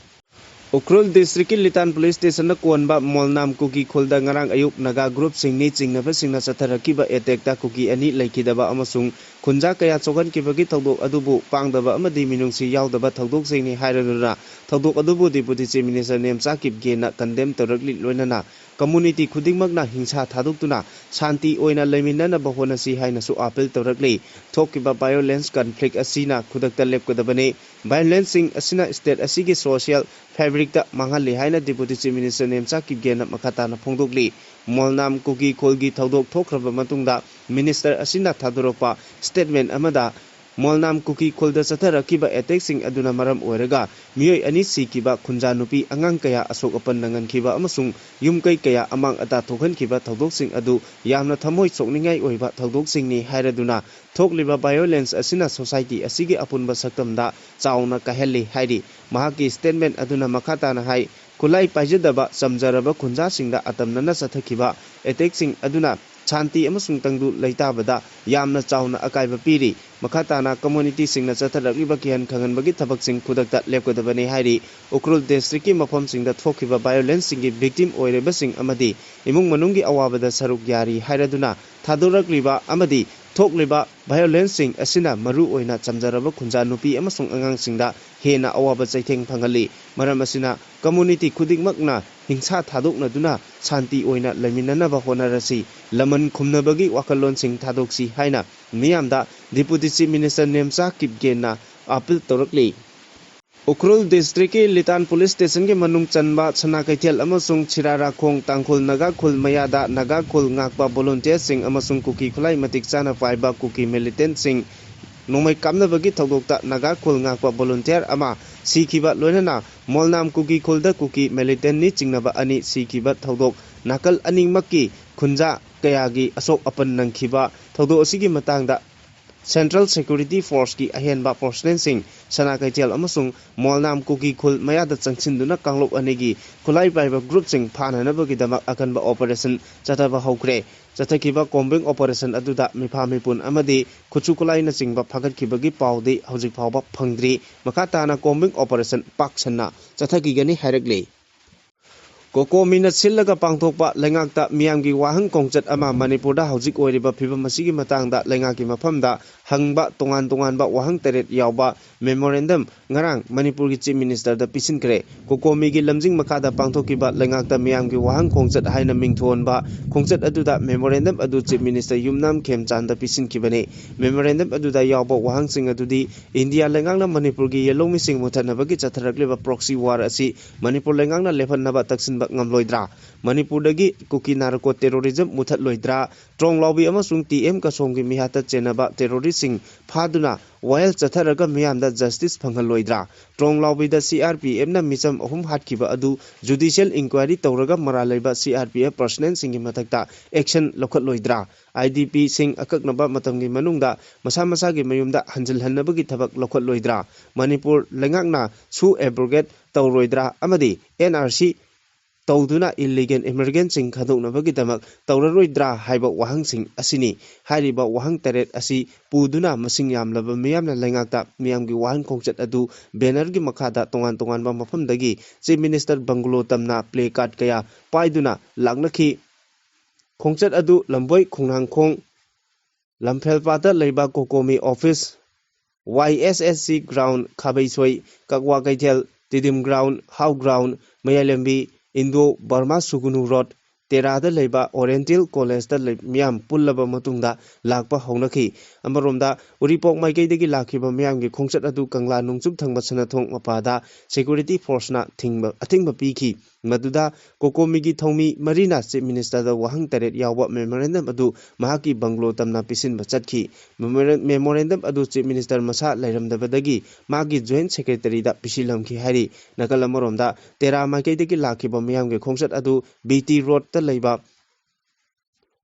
ꯎꯈ꯭ꯔꯨꯜ district ꯀꯤ ꯂꯤꯇꯥꯟ police station ꯗ ꯀꯣꯟꯕ ꯃꯣꯜꯅꯥꯝ ꯀꯨꯀꯤ ꯈꯨꯜꯗ ꯉꯔꯥꯡ ꯑꯌꯨꯛ ꯅꯥꯒꯥ group ꯁꯤꯡꯅꯤ ꯆꯤꯡꯅꯕꯁꯤꯡꯅ ꯆꯠꯊꯔꯛꯈꯤꯕ attack ꯇ ꯀꯨꯀꯤ ꯑꯅꯤ ꯂꯩꯈꯤꯗꯕ ꯑꯃꯁꯨꯡ ꯈꯨꯟꯖꯥ ꯀꯌꯥ ꯁꯣꯛꯍꯟꯈꯤꯕꯒꯤ ꯊꯧꯗꯣꯛ ꯑꯗꯨꯕꯨ ꯄꯥꯡꯗꯕ ꯑꯃꯗꯤ ꯃꯤꯅꯨꯡꯁꯤ ꯌꯥꯎꯗꯕ ꯊꯧꯗꯣꯛꯁꯤꯡꯅꯤ ꯍꯥꯏꯔꯗꯨꯅ ꯊꯧꯗꯣꯛ ꯑꯗꯨꯕꯨ Deputy Chief Minister Nemcha ꯀꯤꯞꯒꯦꯅ condemn ꯇꯧꯔꯛꯂꯤ꯫ ꯂꯣꯏꯅꯅ community ꯈꯨꯗꯤꯡꯃꯛꯅ ꯍꯤꯡꯁꯥ ꯊꯥꯗꯣꯛꯇꯨꯅ ꯁꯥꯟꯇꯤ ꯑꯣꯏꯅ ꯂꯩꯃꯤꯟꯅꯅꯕ ꯍꯣꯠꯅꯁꯤ ꯍꯥꯏꯅꯁꯨ appeal ꯇꯧꯔꯛꯂꯤ꯫ ꯊꯣꯛꯈꯤꯕ violence conflict ꯑꯁꯤꯅ ꯈꯨꯗꯛꯇ ꯂꯦꯞꯀꯗꯕꯅꯤ꯫ Violence ꯁꯤꯡ ꯑꯁꯤꯅ state ꯑꯁꯤꯒꯤ social fabric ꯇ ꯃꯥꯡꯍꯜꯂꯤ ꯍꯥꯏꯅ Deputy Chief Minister ꯅꯦꯝꯆꯥ ꯀꯤꯞꯒꯦꯅ ꯃꯈꯥ ꯇꯥꯅ ꯐꯣꯡꯗꯣꯛꯂꯤ꯫ ꯃꯣꯜꯅꯥꯝ ꯀꯨꯀꯤ ꯈꯨꯜꯒꯤ ꯊꯧꯗꯣꯛ ꯊꯣꯛꯈ꯭ꯔꯕ ꯃꯇꯨꯡꯗ minister ꯑꯁꯤꯅ ꯊꯥꯗꯣꯔꯛꯄ statement ꯑꯃꯗ ꯃꯣꯜꯅꯥꯝ ꯀꯨꯀꯤ ꯈꯨꯜꯗ ꯆꯠꯊꯔꯛꯈꯤꯕ attack ꯁꯤꯡ ꯑꯗꯨꯅ ꯃꯔꯝ ꯑꯣꯏꯔꯒ ꯃꯤꯑꯣꯏ ꯑꯅꯤ ꯁꯤꯈꯤꯕ, ꯈꯨꯟꯖꯥ ꯅꯨꯄꯤ ꯑꯉꯥꯡ ꯀꯌꯥ ꯑꯁꯣꯛ ꯑꯄꯟ ꯅꯪꯍꯟꯈꯤꯕ ꯑꯃꯁꯨꯡ ꯌꯨꯝ ꯀꯩ ꯀꯌꯥ ꯑꯃꯥꯡ ꯑꯇꯥ ꯊꯣꯛꯍꯟꯈꯤꯕ ꯊꯧꯗꯣꯛꯁꯤꯡ ꯑꯗꯨ ꯌꯥꯝꯅ ꯊꯃꯣꯏ ꯁꯣꯛꯅꯤꯡꯉꯥꯏ ꯑꯣꯏꯕ ꯊꯧꯗꯣꯛꯁꯤꯡꯅꯤ ꯍꯥꯏꯔꯗꯨꯅ ꯊꯣꯛꯂꯤꯕ violence ꯑꯁꯤꯅ society ꯑꯁꯤꯒꯤ ꯑꯄꯨꯟꯕ ꯁꯛꯇꯝꯗ ꯆꯥꯎꯅ ꯀꯥꯏꯍꯜꯂꯤ ꯍꯥꯏꯔꯤ꯫ ꯃꯍꯥꯛꯀꯤ statement ꯑꯗꯨꯅ ꯃꯈꯥ ꯇꯥꯅ ꯍꯥꯏ, ꯈꯨꯠꯂꯥꯏ ꯄꯥꯏꯖꯗꯕ ꯆꯝꯖꯔꯕ ꯈꯨꯟꯖꯥꯁꯤꯡꯗ ꯑꯇꯝꯅꯅ ꯆꯠꯊꯈꯤꯕ attack ꯁꯤꯡ ꯑꯗꯨꯅ ꯁꯥꯟꯇꯤ ꯑꯃꯁꯨꯡ ꯇꯪꯗꯨ ꯂꯩꯇꯥꯕꯗ ꯌꯥꯝꯅ ꯆꯥꯎꯅ ꯑꯀꯥꯏꯕ ꯄꯤꯔꯤ꯫ ꯃꯈꯥ ꯇꯥꯅ ꯀꯝꯃ꯭ꯌꯨꯅꯤꯇꯤꯁꯤꯡꯅ ꯆꯠꯊꯔꯛꯂꯤꯕ ꯀꯤꯍꯟ ꯈꯪꯍꯟꯕꯒꯤ ꯊꯕꯛꯁꯤꯡ ꯈꯨꯗꯛꯇ ꯂꯦꯞꯀꯗꯕꯅꯤ ꯍꯥꯏꯔꯤ꯫ ꯎꯈ꯭ꯔꯨꯜ ꯗꯤꯁꯇ꯭ꯔꯤꯛꯀꯤ ꯃꯐꯝꯁꯤꯡꯗ ꯊꯣꯛꯈꯤꯕ ꯚꯥꯏꯑꯣꯂꯦꯟꯁꯁꯤꯡꯒꯤ ꯚꯤꯛꯇꯤꯝ ꯑꯣꯏꯔꯤꯕꯁꯤꯡ ꯑꯃꯗꯤ ꯏꯃꯨꯡ ꯃꯅꯨꯡꯒꯤ ꯑꯋꯥꯕꯗ ꯁꯔꯨꯛ ꯌꯥꯔꯤ ꯍꯥꯏꯔꯗꯨꯅ ꯊꯥꯗꯣꯔꯛꯂꯤꯕ ꯑꯃꯗꯤ ꯊꯣꯛꯂꯤꯕ ꯚꯥꯏꯑꯣꯂꯦꯟꯁꯁꯤꯡ ꯑꯁꯤꯅ ꯃꯔꯨ ꯑꯣꯏꯅ ꯆꯝꯖꯔꯕ ꯈꯨꯟꯖꯥ ꯅꯨꯄꯤ ꯑꯃꯁꯨꯡ ꯑꯉꯥꯡꯁꯤꯡꯗ ꯍꯦꯟꯅ ꯑꯋꯥꯕ ꯆꯩꯊꯦꯡ ꯐꯪꯍꯜꯂꯤ꯫ ꯃꯔꯝ ꯑꯁꯤꯅ ꯀꯝꯃ꯭ꯌꯨꯅꯤꯇꯤ ꯈꯨꯗꯤꯡꯃꯛꯅ ꯍꯤꯡꯁꯥ ꯊꯥꯗꯣꯛꯅꯗꯨꯅ ꯁꯥꯟꯇꯤ ꯑꯣꯏꯅ ꯂꯩꯃꯤꯟꯅꯅꯕ ꯍꯣꯠꯅꯔꯁꯤ꯫ ꯂꯃꯟ ꯈꯨꯝꯅꯕꯒꯤ ꯋꯥꯈꯜꯂꯣꯟꯁꯤꯡ ꯊꯥꯗꯣꯛꯁꯤ ꯍꯥꯏꯅ ꯃꯤꯌꯥꯝꯗ ꯗꯤꯄꯨꯇꯤ ꯆꯤꯐ ꯃꯤꯅꯤꯁꯇꯔ ꯅꯦꯝꯆꯥ ꯀꯤꯞꯒꯦꯟꯅ ꯑꯥꯄꯤꯜ ꯇꯧꯔꯛꯂꯤ꯫ ꯎꯈ꯭ꯔꯨꯜ ꯗꯤꯁꯇ꯭ꯔꯤꯛꯀꯤ ꯂꯤꯇꯥꯟ ꯄꯨꯂꯤꯁ ꯁ꯭ꯇꯦꯁꯟꯒꯤ ꯃꯅꯨꯡ ꯆꯟꯕ ꯁꯅꯥ ꯀꯩꯊꯦꯜ ꯑꯃꯁꯨꯡ ꯁꯤꯔꯥꯔꯥꯈꯣꯡ ꯇꯥꯡꯈꯨꯜ ꯅꯥꯒꯥ ꯈꯨꯜ ꯃꯌꯥꯗ ꯅꯥꯒꯥ ꯈꯨꯜ ꯉꯥꯛꯄ ꯚꯣꯂꯨꯟꯇꯤꯌꯔꯁꯤꯡ ꯑꯃꯁꯨꯡ ꯀꯨꯀꯤ ꯈꯨꯠꯂꯥꯏ ꯃꯇꯤꯛ ꯆꯥꯅ ꯄꯥꯏꯕ ꯀꯨꯀꯤ ꯃꯤꯂꯤꯇꯦꯟꯠꯁꯤꯡ ꯅꯣꯡꯃꯩ ꯀꯥꯞꯅꯕꯒꯤ ꯊꯧꯗꯣꯛꯇ ꯅꯥꯒꯥ ꯈꯨꯜ ꯉꯥꯛꯄ ꯚꯣꯂꯨꯟꯇꯤꯌꯔ ꯑꯃ ꯁꯤꯈꯤꯕ, ꯂꯣꯏꯅꯅ ꯃꯣꯜꯅꯥꯝ ꯀꯨꯀꯤ ꯈꯨꯜꯗ ꯀꯨꯀꯤ ꯃꯤꯂꯤꯇꯦꯟꯠꯅꯤ ꯆꯤꯡꯅꯕ ꯑꯅꯤ ꯁꯤꯈꯤꯕ ꯊꯧꯗꯣꯛ ꯅꯥꯀꯜ ꯑꯅꯤꯃꯛꯀꯤ ꯈꯨꯟꯖꯥ ꯀꯌꯥꯒꯤ ꯑꯁꯣꯛ ꯑꯄꯟ ꯅꯪꯈꯤꯕ ꯊꯧꯗꯣꯛ ꯑꯁꯤꯒꯤ ꯃꯇꯥꯡꯗ ꯁꯦꯟꯇ꯭ꯔꯦꯜ ꯁꯦꯀ꯭ꯌꯨꯔꯤꯇꯤ ꯐꯣꯔꯁꯀꯤ ꯑꯍꯦꯟꯕ ꯄꯔꯁꯅꯦꯜꯁꯤꯡ ꯁꯅꯥ ꯀꯩꯊꯦꯜ ꯑꯃꯁꯨꯡ ꯃꯣꯜꯅꯥꯝ ꯀꯨꯀꯤ ꯈꯨꯜ ꯃꯌꯥꯗ ꯆꯪꯁꯤꯟꯗꯨꯅ ꯀꯥꯡꯂꯨꯞ ꯑꯅꯤꯒꯤ ꯈꯨꯠꯂꯥꯏ ꯄꯥꯏꯕ ꯒ꯭ꯔꯨꯞꯁꯤꯡ ꯐꯥꯅꯅꯕꯒꯤꯗꯃꯛ ꯑꯀꯟꯕ ꯑꯣꯄꯔꯦꯁꯟ ꯆꯠꯊꯕ ꯍꯧꯈ꯭ꯔꯦ꯫ ꯆꯠꯊꯈꯤꯕ ꯀꯣꯝꯕꯤꯡ ꯑꯣꯄꯔꯦꯁꯟ ꯑꯗꯨꯗ ꯃꯤꯐꯥ ꯃꯤꯄꯨꯟ ꯑꯃꯗꯤ ꯈꯨꯠꯁꯨ ꯈꯨꯠꯂꯥꯏꯅꯆꯤꯡꯕ ꯐꯥꯒꯠꯈꯤꯕꯒꯤ ꯄꯥꯎꯗꯤ ꯍꯧꯖꯤꯛ ꯐꯥꯎꯕ ꯐꯪꯗ꯭ꯔꯤ꯫ ꯃꯈꯥ ꯇꯥꯅ ꯀꯣꯝꯕꯤꯡ ꯑꯣꯄꯔꯦꯁꯟ ꯄꯥꯛ ꯁꯟꯅ ꯆꯠꯊꯈꯤꯒꯅꯤ ꯍꯥꯏꯔꯛꯂꯤ꯫ ꯀꯣꯀꯣꯃꯤꯅ ꯁꯤꯜꯂꯒ ꯄꯥꯡꯊꯣꯛꯄ ꯂꯩꯉꯥꯛꯇ ꯃꯤꯌꯥꯝꯒꯤ ꯋꯥꯍꯪ ꯈꯣꯡꯆꯠ ꯑꯃ ꯃꯅꯤꯄꯨꯔꯗ ꯍꯧꯖꯤꯛ ꯑꯣꯏꯔꯤꯕ ꯐꯤꯕꯝ ꯑꯁꯤꯒꯤ ꯃꯇꯥꯡꯗ ꯂꯩꯉꯥꯛꯀꯤ ꯃꯐꯝꯗ ꯍꯪꯕ ꯇꯣꯉꯥꯟ ꯇꯣꯉꯥꯟꯕ ꯋꯥꯍꯪ ꯇꯔꯦꯠ ꯌꯥꯎꯕ ꯃꯦꯃꯣꯔꯦꯟꯗꯝ ꯉꯔꯥꯡ ꯃꯅꯤꯄꯨꯔꯒꯤ ꯆꯤꯐ ꯃꯤꯅꯤꯁꯇꯔꯗ ꯄꯤꯁꯤꯟꯈ꯭ꯔꯦ꯫ ꯀꯣꯀꯣꯃꯤꯒꯤ ꯂꯝꯖꯤꯡ ꯃꯈꯥꯗ ꯄꯥꯡꯊꯣꯛꯈꯤꯕ ꯂꯩꯉꯥꯛꯇ ꯃꯤꯌꯥꯝꯒꯤ ꯋꯥꯍꯪ ꯈꯣꯡꯆꯠ ꯍꯥꯏꯅ ꯃꯤꯡꯊꯣꯟꯕ ꯈꯣꯡꯆꯠ ꯑꯗꯨꯗ ꯃꯦꯃꯣꯔꯦꯟꯗꯝ ꯑꯗꯨ ꯆꯤꯐ ꯃꯤꯅꯤꯁꯇꯔ ꯌꯨꯝꯅꯥꯝ ꯈꯦꯝꯆꯥꯟꯗ ꯄꯤꯁꯤꯟꯈꯤꯕꯅꯤ꯫ ꯃꯦꯃꯣꯔꯦꯟꯗꯝ ꯑꯗꯨꯗ ꯌꯥꯎꯕ ꯋꯥꯍꯪꯁꯤꯡ ꯑꯗꯨꯗꯤ ꯏꯟꯗꯤꯌꯥ ꯂꯩꯉꯥꯛꯅ ꯃꯅꯤꯄꯨꯔꯒꯤ ꯌꯦꯜꯍꯧꯃꯤꯁꯤꯡ ꯃꯨꯊꯠꯅꯕꯒꯤ ꯆꯠꯊꯔꯛꯂꯤꯕ ꯄ꯭ꯔꯣꯛꯁꯤ ꯋꯥꯔ ꯑꯁꯤ ꯃꯅꯤꯄꯨꯔ ꯂꯩꯉꯥꯛꯅ ꯂꯦꯞꯍꯟꯅꯕ ꯇꯛꯁꯤꯟꯕ ꯉꯝꯂꯣꯏꯗ꯭ꯔꯥ? ꯃꯅꯤꯄꯨꯔꯗꯒꯤ ꯀꯨꯀꯤ ꯅꯥꯔꯀꯣ ꯇꯦꯔꯣꯔꯤꯖꯝ ꯃꯨꯊꯠꯂꯣꯏꯗ꯭ꯔꯥ? ꯇ꯭ꯔꯣꯡ ꯂꯥꯎꯕꯤ ꯑꯃꯁꯨꯡ ꯇꯤ ꯑꯦꯝ ꯀꯁꯣꯝꯒꯤ ꯃꯤꯍꯥꯠꯇ ꯆꯦꯟꯅꯕ ꯇꯦꯔꯣꯔꯤꯁꯁꯤꯡ ꯐꯥꯗꯨꯅ ꯋꯥꯌꯦꯜ ꯆꯠꯊꯔꯒ ꯃꯤꯌꯥꯝꯗ ꯖꯁꯇꯤꯁ ꯐꯪꯍꯜꯂꯣꯏꯗ꯭ꯔꯥ? ꯇ꯭ꯔꯣꯡ ꯂꯥꯎꯕꯤꯗ ꯁꯤ ꯑꯥꯔ ꯄꯤ ꯑꯦꯐꯅ ꯃꯤꯆꯝ ꯑꯍꯨꯝ ꯍꯥꯠꯈꯤꯕ ꯑꯗꯨ ꯖꯨꯗꯤꯁꯤꯌꯦꯜ ꯏꯟꯀ꯭ꯋꯥꯏꯔꯤ ꯇꯧꯔꯒ ꯃꯔꯥꯜ ꯂꯩꯕ ꯁꯤ ꯑꯥꯔ ꯄꯤ ꯑꯦꯐ ꯄꯔꯁꯅꯦꯜꯁꯤꯡꯒꯤ ꯃꯊꯛꯇ ꯑꯦꯛꯁꯟ ꯂꯧꯈꯠꯂꯣꯏꯗ꯭ꯔꯥ? ꯑꯥꯏ ꯗꯤ ꯄꯤꯁꯤꯡ ꯑꯀꯛꯅꯕ ꯃꯇꯝꯒꯤ ꯃꯅꯨꯡꯗ ꯃꯁꯥ ꯃꯁꯥꯒꯤ ꯃꯌꯨꯝꯗ ꯍꯟꯖꯤꯜꯍꯟꯅꯕꯒꯤ ꯊꯕꯛ ꯂꯧꯈꯠꯂꯣꯏꯗ꯭ꯔꯥ? ꯃꯅꯤꯄꯨꯔ ꯂꯩꯉꯥꯛꯅ ꯁꯨ ꯑꯦꯕ꯭ꯔꯣꯒꯦꯠ ꯇꯧꯔꯣꯏꯗ꯭ꯔꯥ? ꯑꯃꯗꯤ ꯑꯦꯟ ꯑꯥꯔ ꯁꯤ ꯇꯧꯗꯨꯅ ꯏꯜꯂꯤꯒꯦꯜ ꯏꯃꯤꯒ꯭ꯔꯦꯟꯁꯤꯡ ꯈꯟꯗꯣꯛꯅꯕꯒꯤꯗꯃꯛ ꯇꯧꯔꯔꯣꯏꯗ꯭ꯔꯥ ꯍꯥꯏꯕ ꯋꯥꯍꯪꯁꯤꯡ ꯑꯁꯤꯅꯤ꯫ ꯍꯥꯏꯔꯤꯕ ꯋꯥꯍꯪ ꯇꯔꯦꯠ ꯑꯁꯤ ꯄꯨꯗꯨꯅ ꯃꯁꯤꯡ ꯌꯥꯝꯂꯕ ꯃꯤꯌꯥꯝꯅ ꯂꯩꯉꯥꯛꯇ ꯃꯤꯌꯥꯝꯒꯤ ꯋꯥꯍꯪ ꯈꯣꯡꯆꯠ ꯑꯗꯨ ꯕꯦꯅꯔꯒꯤ ꯃꯈꯥꯗ ꯇꯣꯉꯥꯟ ꯇꯣꯉꯥꯟꯕ ꯃꯐꯝꯗꯒꯤ ꯆꯤꯐ ꯃꯤꯅꯤꯁꯇꯔ ꯕꯪꯒꯂꯣ ꯇꯝꯅ ꯄ꯭ꯂꯦ ꯀꯥꯔꯗ ꯀꯌꯥ ꯄꯥꯏꯗꯨꯅ ꯂꯥꯛꯅꯈꯤ꯫ ꯈꯣꯡꯆꯠ ꯑꯗꯨ ꯂꯝꯕꯣꯏ ꯈꯣꯡꯅꯥꯡꯈꯣꯡ ꯂꯝꯐꯦꯜꯄꯥꯠꯇ ꯂꯩꯕ ꯀꯣꯀꯣꯃꯤ ꯑꯣꯐꯤꯁ, ꯋꯥꯏ ꯑꯦꯁ ꯑꯦꯁ ꯁꯤ ꯒ꯭ꯔꯥꯎꯟ, ꯈꯥꯕꯩꯁꯣꯏ, ꯀꯛꯋꯥ ꯀꯩꯊꯦꯜ, ꯇꯤꯗꯤꯝ ꯒ꯭ꯔꯥꯎꯟ, ꯍꯥꯎ ꯒ꯭ꯔꯥꯎꯟ, ꯃꯌꯥꯏ ꯂꯝꯕꯤ, ꯏꯟꯗꯣ ꯕꯔꯃꯥ ꯁꯨꯒꯨꯅꯨ ꯔꯣꯗ, ꯇꯦꯔꯥꯗ ꯂꯩꯕ ꯑꯣꯔꯤꯌꯦꯟꯇꯦꯜ ꯀꯣꯂꯦꯖꯇ ꯂꯩ-, ꯃꯤꯌꯥꯝ ꯄꯨꯜꯂꯕ ꯃꯇꯨꯡꯗ ꯂꯥꯛꯄ ꯍꯧꯅꯈꯤ꯫ ꯑꯃꯔꯣꯝꯗ ꯎꯔꯤꯄꯣꯛ ꯃꯥꯏꯀꯩꯗꯒꯤ ꯂꯥꯛꯈꯤꯕ ꯃꯤꯌꯥꯝꯒꯤ ꯈꯣꯡꯆꯠ ꯑꯗꯨ ꯀꯪꯂꯥ ꯅꯣꯡꯆꯨꯞ ꯊꯪꯕ ꯁꯅꯥꯊꯣꯡ ꯃꯄꯥꯗ ꯁꯦꯀ꯭ꯌꯨꯔꯤꯇꯤ ꯐꯣꯔꯁꯅ ꯊꯤꯡꯕ, ꯑꯊꯤꯡꯕ ꯄꯤꯈꯤ꯫ ꯃꯗꯨꯗ ꯀꯣꯀꯣꯃꯤꯒꯤ ꯊꯧꯃꯤ ꯃꯔꯤꯅ ꯆꯤꯐ ꯃꯤꯅꯤꯁꯇꯔꯗ ꯋꯥꯍꯪ ꯇꯔꯦꯠ ꯌꯥꯎꯕ ꯃꯦꯃꯣꯔꯦꯟꯗꯝ ꯑꯗꯨ ꯃꯍꯥꯛꯀꯤ ꯕꯪꯒꯂꯣ ꯇꯝꯅ ꯄꯤꯁꯤꯟꯕ ꯆꯠꯈꯤ꯫ ꯃꯦꯃꯣꯔꯦꯟ-, ꯃꯦꯃꯣꯔꯦꯟꯗꯝ ꯑꯗꯨ ꯆꯤꯐ ꯃꯤꯅꯤꯁꯇꯔ ꯃꯁꯥ ꯂꯩꯔꯝꯗꯕꯗꯒꯤ ꯃꯥꯒꯤ ꯖꯣꯏꯟꯠ ꯁꯦꯀ꯭ꯔꯦꯇꯔꯤꯗ ꯄꯤꯁꯤꯜꯂꯝꯈꯤ ꯍꯥꯏꯔꯤ꯫ ꯅꯥꯀꯜ ꯑꯃꯔꯣꯝꯗ ꯇꯦꯔꯥ ꯃꯥꯏꯀꯩꯗꯒꯤ ꯂꯥꯛꯈꯤꯕ ꯃꯤꯌꯥꯝꯒꯤ ꯈꯣꯡꯆꯠ ꯑꯗꯨ ꯕꯤ ꯇꯤ ꯔꯣꯗꯇ ꯂꯩꯕ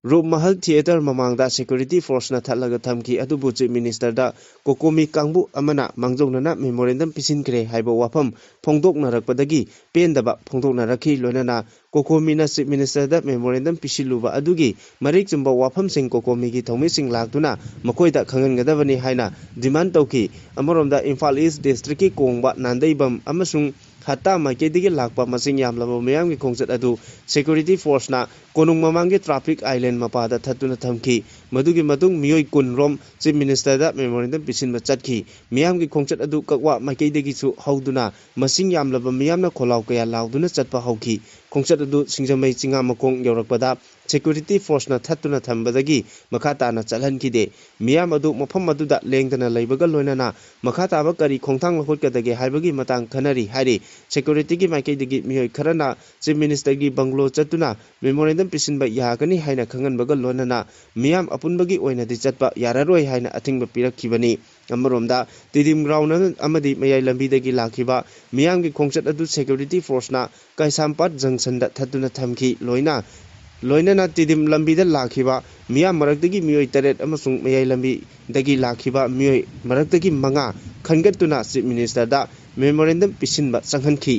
ꯔꯨꯞ ꯃꯍꯜ ꯊꯤꯌꯦꯇꯔ ꯃꯃꯥꯡꯗ ꯁꯦꯀ꯭ꯌꯨꯔꯤꯇꯤ ꯐꯣꯔꯁꯅ ꯊꯠꯂꯒ ꯊꯝꯈꯤ꯫ ꯑꯗꯨꯕꯨ ꯆꯤꯐ ꯃꯤꯅꯤꯁꯇꯔꯗ ꯀꯣꯀꯣꯃꯤ ꯀꯥꯡꯕꯨ ꯑꯃꯅ ꯃꯥꯡꯖꯧꯅꯅ ꯃꯦꯃꯣꯔꯦꯟꯗꯝ ꯄꯤꯁꯤꯟꯈ꯭ꯔꯦ ꯍꯥꯏꯕ ꯋꯥꯐꯝ ꯐꯣꯡꯗꯣꯛꯅꯔꯛꯄꯗꯒꯤ ꯄꯦꯟꯗꯕ ꯐꯣꯡꯗꯣꯛꯅꯔꯛꯈꯤ꯫ ꯂꯣꯏꯅꯅ ꯀꯣꯀꯣꯃꯤꯅ ꯆꯤꯐ ꯃꯤꯅꯤꯁꯇꯔꯗ ꯃꯦꯃꯣꯔꯦꯟꯗꯝ ꯄꯤꯁꯤꯜꯂꯨꯕ ꯑꯗꯨꯒꯤ ꯃꯔꯤꯛ ꯆꯨꯝꯕ ꯋꯥꯐꯝꯁꯤꯡ ꯀꯣꯀꯣꯃꯤꯒꯤ ꯊꯧꯃꯤꯁꯤꯡ ꯂꯥꯛꯇꯨꯅ ꯃꯈꯣꯏꯗ ꯈꯪꯍꯟꯒꯗꯕꯅꯤ ꯍꯥꯏꯅ ꯗꯤꯃꯥꯟ ꯇꯧꯈꯤ꯫ ꯑꯃꯔꯣꯝꯗ ꯏꯝꯐꯥꯜ ꯏꯁ ꯗꯤꯁꯇ꯭ꯔꯤꯛꯀꯤ ꯀꯣꯡꯕ ꯅꯥꯟꯗꯩꯕꯝ ꯑꯃꯁꯨꯡ ꯍꯠꯇꯥ ꯃꯥꯏꯀꯩꯗꯒꯤ ꯂꯥꯛꯄ ꯃꯁꯤꯡ ꯌꯥꯝꯂꯕ ꯃꯤꯌꯥꯝꯒꯤ ꯈꯣꯡꯆꯠ ꯑꯗꯨ ꯁꯦꯀ꯭ꯌꯨꯔꯤꯇꯤ ꯐꯣꯔꯁꯅ ꯀꯣꯅꯨꯡ ꯃꯃꯥꯡꯒꯤ ꯇ꯭ꯔꯥꯐꯤꯛ ꯑꯥꯏꯂꯦꯟ ꯃꯄꯥꯗ ꯊꯠꯇꯨꯅ ꯊꯝꯈꯤ꯫ ꯃꯗꯨꯒꯤ ꯃꯇꯨꯡ ꯃꯤꯑꯣꯏ ꯀꯨꯟ ꯔꯣꯝ ꯆꯤꯐ ꯃꯤꯅꯤꯁꯇꯔꯗ ꯃꯦꯃꯣꯔꯦꯟꯗꯝ ꯄꯤꯁꯤꯟꯕ ꯆꯠꯈꯤ꯫ ꯃꯤꯌꯥꯝꯒꯤ ꯈꯣꯡꯆꯠ ꯑꯗꯨ ꯀꯛꯋꯥ ꯃꯥꯏꯀꯩꯗꯒꯤꯁꯨ ꯍꯧꯗꯨꯅ ꯃꯁꯤꯡ ꯌꯥꯝꯂꯕ ꯃꯤꯌꯥꯝꯅ ꯈꯣꯜꯂꯥꯎ ꯀꯌꯥ ꯂꯥꯎꯗꯨꯅ ꯆꯠꯄ ꯍꯧꯈꯤ꯫ ꯈꯣꯡꯆꯠ ꯑꯗꯨ ꯁꯤꯡꯖꯃꯩ ꯆꯤꯉꯥꯃꯈꯣꯡ ꯌꯧꯔꯛꯄꯗ ꯁꯦꯀ꯭ꯌꯨꯔꯤꯇꯤ ꯐꯣꯔꯁꯅ ꯊꯠꯇꯨꯅ ꯊꯝꯕꯗꯒꯤ ꯃꯈꯥ ꯇꯥꯅ ꯆꯠꯍꯟꯈꯤꯗꯦ꯫ ꯃꯤꯌꯥꯝ ꯑꯗꯨ ꯃꯐꯝ ꯑꯗꯨꯗ ꯂꯦꯡꯗꯅ ꯂꯩꯕꯒ ꯂꯣꯏꯅꯅ ꯃꯈꯥ ꯇꯥꯕ ꯀꯔꯤ ꯈꯣꯡꯊꯥꯡ ꯂꯧꯈꯠꯀꯗꯒꯦ ꯍꯥꯏꯕꯒꯤ ꯃꯇꯥꯡ ꯈꯟꯅꯔꯤ ꯍꯥꯏꯔꯤ꯫ ꯁꯦꯀ꯭ꯌꯨꯔꯤꯇꯤꯒꯤ ꯃꯥꯏꯀꯩꯗꯒꯤ ꯃꯤꯑꯣꯏ ꯈꯔꯅ ꯆꯤꯐ ꯃꯤꯅꯤꯁꯇꯔꯒꯤ ꯕꯪꯒꯂꯣ ꯆꯠꯇꯨꯅ ꯃꯦꯃꯣꯔꯦꯟꯗꯝ ꯄꯤꯁꯤꯟꯕ ꯌꯥꯒꯅꯤ ꯍꯥꯏꯅ ꯈꯪꯍꯟꯕꯒ ꯂꯣꯏꯅꯅ ꯃꯤꯌꯥꯝ ꯑꯄꯨꯟꯕꯒꯤ ꯑꯣꯏꯅꯗꯤ ꯆꯠꯄ ꯌꯥꯔꯔꯣꯏ ꯍꯥꯏꯅ ꯑꯊꯤꯡꯕ ꯄꯤꯔꯛꯈꯤꯕꯅꯤ꯫ ꯑꯃꯔꯣꯝꯗ ꯇꯤꯗꯤꯝ ꯒ꯭ꯔꯥꯎꯟ ꯑꯃꯗꯤ ꯃꯌꯥꯏ ꯂꯝꯕꯤꯗꯒꯤ ꯂꯥꯛꯈꯤꯕ ꯃꯤꯌꯥꯝꯒꯤ ꯈꯣꯡꯆꯠ ꯑꯗꯨ ꯁꯦꯀ꯭ꯌꯨꯔꯤꯇꯤ ꯐꯣꯔꯁꯅ ꯀꯩꯁꯥꯝꯄꯥꯠ ꯖꯪꯁꯟꯗ ꯊꯠꯇꯨꯅ ꯊꯝꯈꯤ꯫ ꯂꯣꯏꯅ, ꯂꯣꯏꯅꯅ ꯇꯤꯗꯤꯝ ꯂꯝꯕꯤꯗ ꯂꯥꯛꯈꯤꯕ ꯃꯤꯌꯥꯝ ꯃꯔꯛꯇꯒꯤ ꯃꯤꯑꯣꯏ ꯇꯔꯦꯠ ꯑꯃꯁꯨꯡ ꯃꯌꯥꯏ ꯂꯝꯕꯤꯗꯒꯤ ꯂꯥꯛꯈꯤꯕ ꯃꯤꯑꯣꯏ ꯃꯔꯛꯇꯒꯤ ꯃꯉꯥ ꯈꯟꯒꯠꯇꯨꯅ ꯆꯤꯐ ꯃꯤꯅꯤꯁꯇꯔꯗ ꯃꯦꯃꯣꯔꯦꯟꯗꯝ ꯄꯤꯁꯤꯟꯕ ꯆꯪꯍꯟꯈꯤ꯫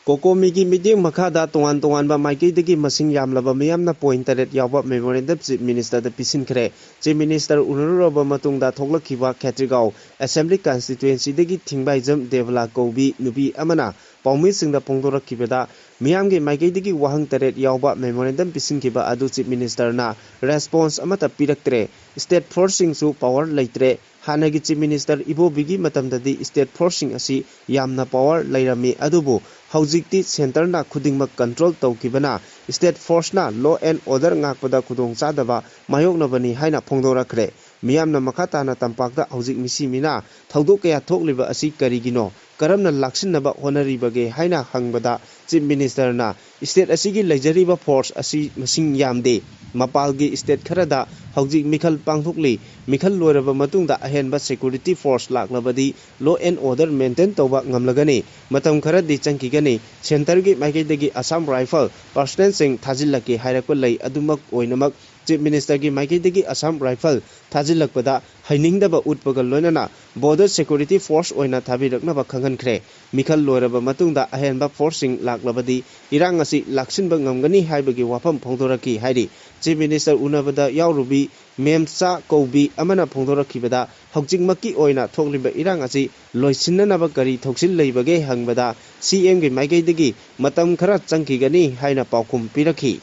ꯀꯣꯀꯣꯃꯤꯒꯤ ꯃꯤꯠꯌꯦꯡ ꯃꯈꯥꯗ ꯇꯣꯉꯥꯟ ꯇꯣꯉꯥꯟꯕ ꯃꯥꯏꯀꯩꯗꯒꯤ ꯃꯁꯤꯡ ꯌꯥꯝꯂꯕ ꯃꯤꯌꯥꯝꯅ ꯄꯣꯏꯟ ꯇꯔꯦꯠ ꯌꯥꯎꯕ ꯃꯦꯃꯣꯔꯦꯟꯗꯝ ꯆꯤꯐ ꯃꯤꯅꯤꯁꯇꯔꯗ ꯄꯤꯁꯤꯟꯈ꯭ꯔꯦ꯫ ꯆꯤꯐ ꯃꯤꯅꯤꯁꯇꯔ ꯎꯅꯔꯨꯔꯕ ꯃꯇꯨꯡꯗ ꯊꯣꯛꯂꯛꯈꯤꯕ ꯈꯦꯇ꯭ꯔꯤꯒꯥꯎ ꯑꯦꯁꯦꯝꯕ꯭ꯂꯤ ꯀꯟꯁꯇꯤꯇ꯭ꯋꯦꯟꯁꯤꯗꯒꯤ ꯊꯤꯡꯕꯥꯏꯖꯝ ꯗꯦꯕꯂꯥ ꯀꯧꯕꯤ ꯅꯨꯄꯤ ꯑꯃꯅ ꯄꯥꯎꯃꯤꯁꯤꯡꯗ ꯐꯣꯡꯗꯣꯔꯛꯈꯤꯕꯗ, ꯃꯤꯌꯥꯝꯒꯤ ꯃꯥꯏꯀꯩꯗꯒꯤ ꯋꯥꯍꯪ ꯇꯔꯦꯠ ꯌꯥꯎꯕ ꯃꯦꯃꯣꯔꯦꯟꯗꯝ ꯄꯤꯁꯤꯟꯈꯤꯕ ꯑꯗꯨ ꯆꯤꯐ ꯃꯤꯅꯤꯁꯇꯔꯅ ꯔꯦꯁꯄꯣꯟꯁ ꯑꯃꯠꯇ ꯄꯤꯔꯛꯇ꯭ꯔꯦ꯫ ꯁ꯭ꯇꯦꯠ ꯐꯣꯔꯁꯁꯤꯡꯁꯨ ꯄꯥꯋꯔ ꯂꯩꯇ꯭ꯔꯦ꯫ ꯍꯥꯟꯅꯒꯤ ꯆꯤꯐ ꯃꯤꯅꯤꯁꯇꯔ ꯏꯕꯣꯕꯤꯒꯤ ꯃꯇꯝꯗꯗꯤ ꯁ꯭ꯇꯦꯠ ꯐꯣꯔꯁꯁꯤꯡ ꯑꯁꯤ ꯌꯥꯝꯅ ꯄꯥꯋꯔ ꯂꯩꯔꯝꯃꯤ, ꯑꯗꯨꯕꯨ ꯍꯧꯖꯤꯛꯇꯤ ꯁꯦꯟꯇꯔꯅ ꯈꯨꯗꯤꯡꯃꯛ ꯀꯟꯇ꯭ꯔꯣꯜ ꯇꯧꯈꯤꯕꯅ ꯁ꯭ꯇꯦꯠ ꯐꯣꯔꯁꯅ ꯂꯣ ꯑꯦꯟ ꯑꯣꯔꯗꯔ ꯉꯥꯛꯄꯗ ꯈꯨꯗꯣꯡꯆꯥꯗꯕ ꯃꯥꯌꯣꯛꯅꯕꯅꯤ ꯍꯥꯏꯅ ꯐꯣꯡꯗꯣꯔꯛꯈ꯭ꯔꯦ꯫ ꯃꯤꯌꯥꯝꯅ ꯃꯈꯥ ꯇꯥꯅ ꯇꯝꯄꯥꯛꯇ ꯍꯧꯖꯤꯛ ꯃꯤꯁꯤ ꯃꯤꯅꯥ ꯊꯧꯗꯣꯛ ꯀꯌꯥ ꯊꯣꯛꯂꯤꯕ ꯑꯁꯤ ꯀꯔꯤꯒꯤꯅꯣ? ꯀꯔꯝꯅ ꯂꯥꯛꯁꯤꯟꯅꯕ ꯍꯣꯠꯅꯔꯤꯕꯒꯦ ꯍꯥꯏꯅ ꯍꯪꯕꯗ, ꯆꯤꯐ ꯃꯤꯅꯤꯁꯇꯔꯅ ꯁ꯭ꯇꯦꯠ ꯑꯁꯤꯒꯤ ꯂꯩꯖꯔꯤꯕ ꯐꯣꯔꯁ ꯑꯁꯤ ꯃꯁꯤꯡ ꯌꯥꯝꯗꯦ꯫ ꯃꯄꯥꯜꯒꯤ ꯁ꯭ꯇꯦꯠ ꯈꯔꯗ ꯍꯧꯖꯤꯛ ꯃꯤꯈꯜ ꯄꯥꯡꯊꯣꯛꯂꯤ꯫ ꯃꯤꯈꯜ ꯂꯣꯏꯔꯕ ꯃꯇꯨꯡꯗ ꯑꯍꯦꯟꯕ ꯁꯦꯀ꯭ꯌꯨꯔꯤꯇꯤ ꯐꯣꯔꯁ ꯂꯥꯛꯂꯕꯗꯤ ꯂꯣ ꯑꯦꯟ ꯑꯣꯔꯗꯔ ꯃꯦꯟꯇꯦꯟ ꯇꯧꯕ ꯉꯝꯂꯒꯅꯤ꯫ ꯃꯇꯝ ꯈꯔꯗꯤ ꯆꯪꯈꯤꯒꯅꯤ꯫ ꯁꯦꯟꯇꯔꯒꯤ ꯃꯥꯏꯀꯩꯗꯒꯤ ꯑꯁꯥꯝ ꯔꯥꯏꯐꯜ ꯄꯔꯁꯅꯦꯜꯁꯤꯡ ꯊꯥꯖꯤꯜꯂꯛꯀꯦ ꯍꯥꯏꯔꯛꯄ ꯂꯩ꯫ ꯑꯗꯨꯃꯛ ꯑꯣꯏꯅꯃꯛ, ꯆꯤꯐ ꯃꯤꯅꯤꯁꯇꯔꯒꯤ ꯃꯥꯏꯀꯩꯗꯒꯤ ꯑꯁꯥꯝ ꯔꯥꯏꯐꯜ ꯊꯥꯖꯤꯜꯂꯛꯄꯗ ꯍꯩꯅꯤꯡꯗꯕ ꯎꯠꯄꯒ ꯂꯣꯏꯅꯅ ꯕꯣꯔꯗꯔ ꯁꯦꯀ꯭ꯌꯨꯔꯤꯇꯤ ꯐꯣꯔꯁ ꯑꯣꯏꯅ ꯊꯥꯕꯤꯔꯛꯅꯕ ꯈꯪꯍꯟꯈ꯭ꯔꯦ꯫ ꯃꯤꯈꯜ ꯂꯣꯏꯔꯕ ꯃꯇꯨꯡꯗ ꯑꯍꯦꯟꯕ ꯐꯣꯔꯁꯁꯤꯡ ꯂꯥꯛꯂꯕꯗꯤ ꯏꯔꯥꯡ ꯑꯁꯤ ꯂꯥꯛꯁꯤꯟꯕ ꯉꯝꯒꯅꯤ ꯍꯥꯏꯕꯒꯤ ꯋꯥꯐꯝ ꯐꯣꯡꯗꯣꯔꯛꯈꯤ ꯍꯥꯏꯔꯤ꯫ ꯆꯤꯐ ꯃꯤꯅꯤꯁꯇꯔ ꯎꯅꯕꯗ ꯌꯥꯎꯔꯨꯕꯤ ꯃꯦꯝꯆꯥ ꯀꯧꯕꯤ ꯑꯃꯅ ꯐꯣꯡꯗꯣꯔꯛꯈꯤꯕꯗ, ꯍꯧꯖꯤꯛꯃꯛꯀꯤ ꯑꯣꯏꯅ ꯊꯣꯛꯂꯤꯕ ꯏꯔꯥꯡ ꯑꯁꯤ ꯂꯣꯏꯁꯤꯟꯅꯅꯕ ꯀꯔꯤ ꯊꯧꯁꯤꯜ ꯂꯩꯕꯒꯦ ꯍꯪꯕꯗ, ꯁꯤ ꯑꯦꯝꯒꯤ ꯃꯥꯏꯀꯩꯗꯒꯤ ꯃꯇꯝ ꯈꯔ ꯆꯪꯈꯤꯒꯅꯤ ꯍꯥꯏꯅ ꯄꯥꯎꯈꯨꯝ ꯄꯤꯔꯛꯈꯤ꯫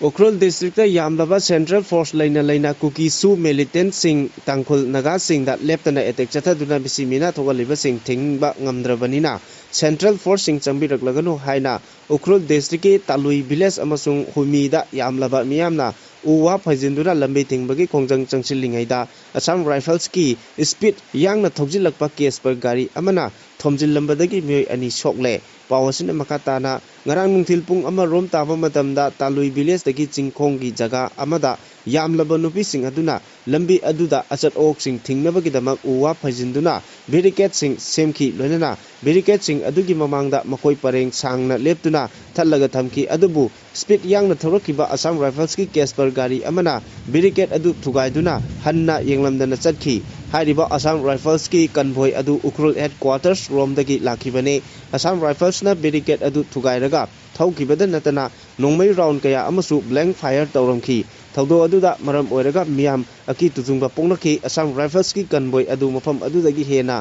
ꯎꯈ꯭ꯔꯨꯜ ꯗꯤꯁꯇ꯭ꯔꯤꯛꯇ ꯌꯥꯝꯂꯕ ꯁꯦꯟꯇ꯭ꯔꯦꯜ ꯐꯣꯔꯁ ꯂꯩꯅ ꯂꯩꯅ ꯀꯨꯀꯤꯁꯨ ꯃꯤꯂꯤꯇꯦꯟꯠꯁꯤꯡ ꯇꯥꯡꯈꯨꯜ ꯅꯥꯒꯥꯁꯤꯡꯗ ꯂꯦꯞꯇꯅ ꯑꯦꯇꯦꯛ ꯆꯠꯊꯗꯨꯅ ꯃꯤꯁꯤ ꯃꯤꯅꯥ ꯊꯣꯛꯍꯜꯂꯤꯕꯁꯤꯡ ꯊꯤꯡꯕ ꯉꯝꯗ꯭ꯔꯕꯅꯤꯅ ꯁꯦꯟꯇ꯭ꯔꯦꯜ ꯐꯣꯔꯁꯁꯤꯡ ꯆꯪꯕꯤꯔꯛꯂꯒꯅꯨ ꯍꯥꯏꯅ ꯎꯈ꯭ꯔꯨꯜ ꯗꯤꯁꯇ꯭ꯔꯤꯛꯀꯤ ꯇꯥꯂꯨꯏ ꯚꯤꯂꯦꯖ ꯑꯃꯁꯨꯡ ꯍꯨꯃꯤꯗ ꯌꯥꯝꯂꯕ ꯃꯤꯌꯥꯝꯅ ꯎ ꯋꯥ ꯐꯩꯖꯤꯟꯗꯨꯅ ꯂꯝꯕꯤ ꯊꯤꯡꯕꯒꯤ ꯈꯣꯡꯖꯪ ꯆꯪꯁꯤꯜꯂꯤꯉꯩꯗ ꯑꯁꯥꯝ ꯔꯥꯏꯐꯜꯁꯀꯤ ꯁ꯭ꯄꯤꯗ ꯌꯥꯡꯅ ꯊꯧꯖꯤꯜꯂꯛꯄ ꯀꯦꯁꯄꯔ ꯒꯥꯔꯤ ꯑꯃꯅ ꯊꯣꯝꯖꯤꯜꯂꯝꯕꯗꯒꯤ ꯃꯤꯑꯣꯏ ꯑꯅꯤ ꯁꯣꯛꯂꯦ꯫ ꯄꯥꯎ ꯑꯁꯤꯅ ꯃꯈꯥ ꯇꯥꯅ, ꯉꯔꯥꯡ ꯅꯨꯡꯊꯤꯜ ꯄꯨꯡ ꯑꯃ ꯔꯣꯝ ꯇꯥꯕ ꯃꯇꯝꯗ ꯇꯥꯂꯨꯏ ꯚꯤꯂꯦꯖꯇꯒꯤ ꯆꯤꯡꯈꯣꯡꯒꯤ ꯖꯒꯥ ꯑꯃꯗ ꯌꯥꯝꯂꯕ ꯅꯨꯄꯤꯁꯤꯡ ꯑꯗꯨꯅ ꯂꯝꯕꯤ ꯑꯗꯨꯗ ꯑꯆꯠ ꯑꯋꯣꯛꯁꯤꯡ ꯊꯤꯡꯅꯕꯒꯤꯗꯃꯛ ꯎ ꯋꯥ ꯐꯩꯖꯤꯟꯗꯨꯅ ꯕꯦꯔꯤꯀꯦꯗꯁꯤꯡ ꯁꯦꯝꯈꯤ꯫ ꯂꯣꯏꯅꯅ ꯕꯦꯔꯤꯀꯦꯗꯁꯤꯡ ꯑꯗꯨꯒꯤ ꯃꯃꯥꯡꯗ ꯃꯈꯣꯏ ꯄꯔꯦꯡ ꯁꯥꯡꯅ ꯂꯦꯞꯇꯨꯅ ꯊꯠꯂꯒ ꯊꯝꯈꯤ꯫ ꯑꯗꯨꯕꯨ ꯁ꯭ꯄꯤꯗ ꯌꯥꯡꯅ ꯊꯧꯔꯛꯈꯤꯕ ꯑꯁꯥꯝ ꯔꯥꯏꯐꯜꯁꯀꯤ ꯀꯦꯁꯄꯔ ꯒꯥꯔꯤ ꯑꯃꯅ ꯕꯦꯔꯤꯀꯦꯗ ꯑꯗꯨ ꯊꯨꯒꯥꯏꯗꯨꯅ ꯍꯟꯅ ꯌꯦꯡꯂꯝꯗꯅ ꯆꯠꯈꯤ꯫ ꯍꯥꯏꯔꯤꯕ Assam Riflesꯀꯤ convoy ꯑꯗꯨ ꯎꯈ꯭ꯔꯨꯜ headquarters ꯔꯣꯝꯗꯒꯤ ꯂꯥꯛꯈꯤꯕꯅꯤ꯫ Assam Riflesꯅ barricade ꯑꯗꯨ ꯊꯨꯒꯥꯏꯔꯒ ꯊꯧꯈꯤꯕꯗ ꯅꯠꯇꯅ ꯅꯣꯡꯃꯩ round ꯀꯌꯥ ꯑꯃꯁꯨ blank fire ꯇꯧꯔꯝꯈꯤ꯫ ꯊꯧꯗꯣꯛ ꯑꯗꯨꯗ ꯃꯔꯝ ꯑꯣꯏꯔꯒ ꯃꯤꯌꯥꯝ ꯑꯀꯤ ꯇꯨꯖꯨꯡꯕ ꯄꯣꯛꯅꯈꯤ꯫ Assam Riflesꯀꯤ convoy ꯑꯗꯨ ꯃꯐꯝ ꯑꯗꯨꯗꯒꯤ ꯍꯦꯟꯅ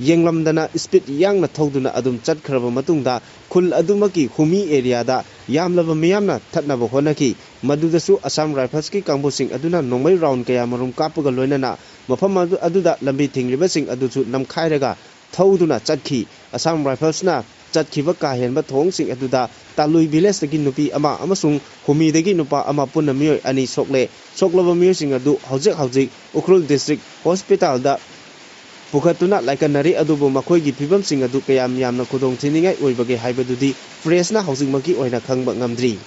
ꯌꯦꯡꯂꯝꯗꯅ speed ꯌꯥꯡꯅ ꯊꯧꯗꯨꯅ ꯑꯗꯨꯝ ꯆꯠꯈ꯭ꯔꯕ ꯃꯇꯨꯡꯗ ꯈꯨꯜ ꯑꯗꯨꯃꯛꯀꯤ ꯍꯨꯃꯤ areaꯗ ꯌꯥꯝꯂꯕ ꯃꯤꯌꯥꯝꯅ ꯊꯠꯅꯕ ꯍꯣꯠꯅꯈꯤ꯫ ꯃꯗꯨꯗꯁꯨ Assam Riflesꯀꯤ ꯀꯥꯡꯕꯨꯁꯤꯡ ꯑꯗꯨꯅ ꯅꯣꯡꯃꯩ round ꯀꯌꯥꯃꯔꯨꯝ ꯀꯥꯞꯄꯒ ꯂꯣꯏꯅꯅ ꯃꯐꯝ ꯑꯗꯨ, ꯑꯗꯨꯗ ꯂꯝꯕꯤ ꯊꯤꯡꯂꯤꯕꯁꯤꯡ ꯑꯗꯨꯁꯨ ꯅꯝꯈꯥꯏꯔꯒ ꯊꯧꯗꯨꯅ ꯆꯠꯈꯤ꯫ Assam Riflesꯅ ꯆꯠꯈꯤꯕ ꯀꯥ ꯍꯦꯟꯕ ꯊꯧꯑꯣꯡꯁꯤꯡ ꯑꯗꯨꯗ ꯇꯥꯂꯨꯏ villageꯇꯒꯤ ꯅꯨꯄꯤ ꯑꯃ ꯑꯃꯁꯨꯡ ꯍꯨꯃꯤꯗꯒꯤ ꯅꯨꯄꯥ ꯑꯃ ꯄꯨꯟꯅ ꯃꯤꯑꯣꯏ ꯑꯅꯤ ꯁꯣꯛꯂꯦ꯫ ꯁꯣꯛꯂꯕ ꯃꯤꯑꯣꯏꯁꯤꯡ ꯑꯗꯨ ꯍꯧꯖꯤꯛ ꯍꯧꯖꯤꯛ ꯎꯈ꯭ꯔꯨꯜ district hospitalꯗ ꯄꯨꯈꯠꯇꯨꯅ ꯂꯥꯏꯀꯠꯅꯔꯤ, ꯑꯗꯨꯕꯨ ꯃꯈꯣꯏꯒꯤ ꯐꯤꯕꯝꯁꯤꯡ ꯑꯗꯨ ꯀꯌꯥꯝ ꯌꯥꯝꯅ ꯈꯨꯗꯣꯡꯊꯤꯅꯤꯡꯉꯥꯏ ꯑꯣꯏꯕꯒꯦ ꯍꯥꯏꯕꯗꯨꯗꯤ pressꯅ ꯍꯧꯖꯤꯛꯃꯛꯀꯤ ꯑꯣꯏꯅ ꯈꯪꯕ ꯉꯝꯗ꯭ꯔꯤ꯫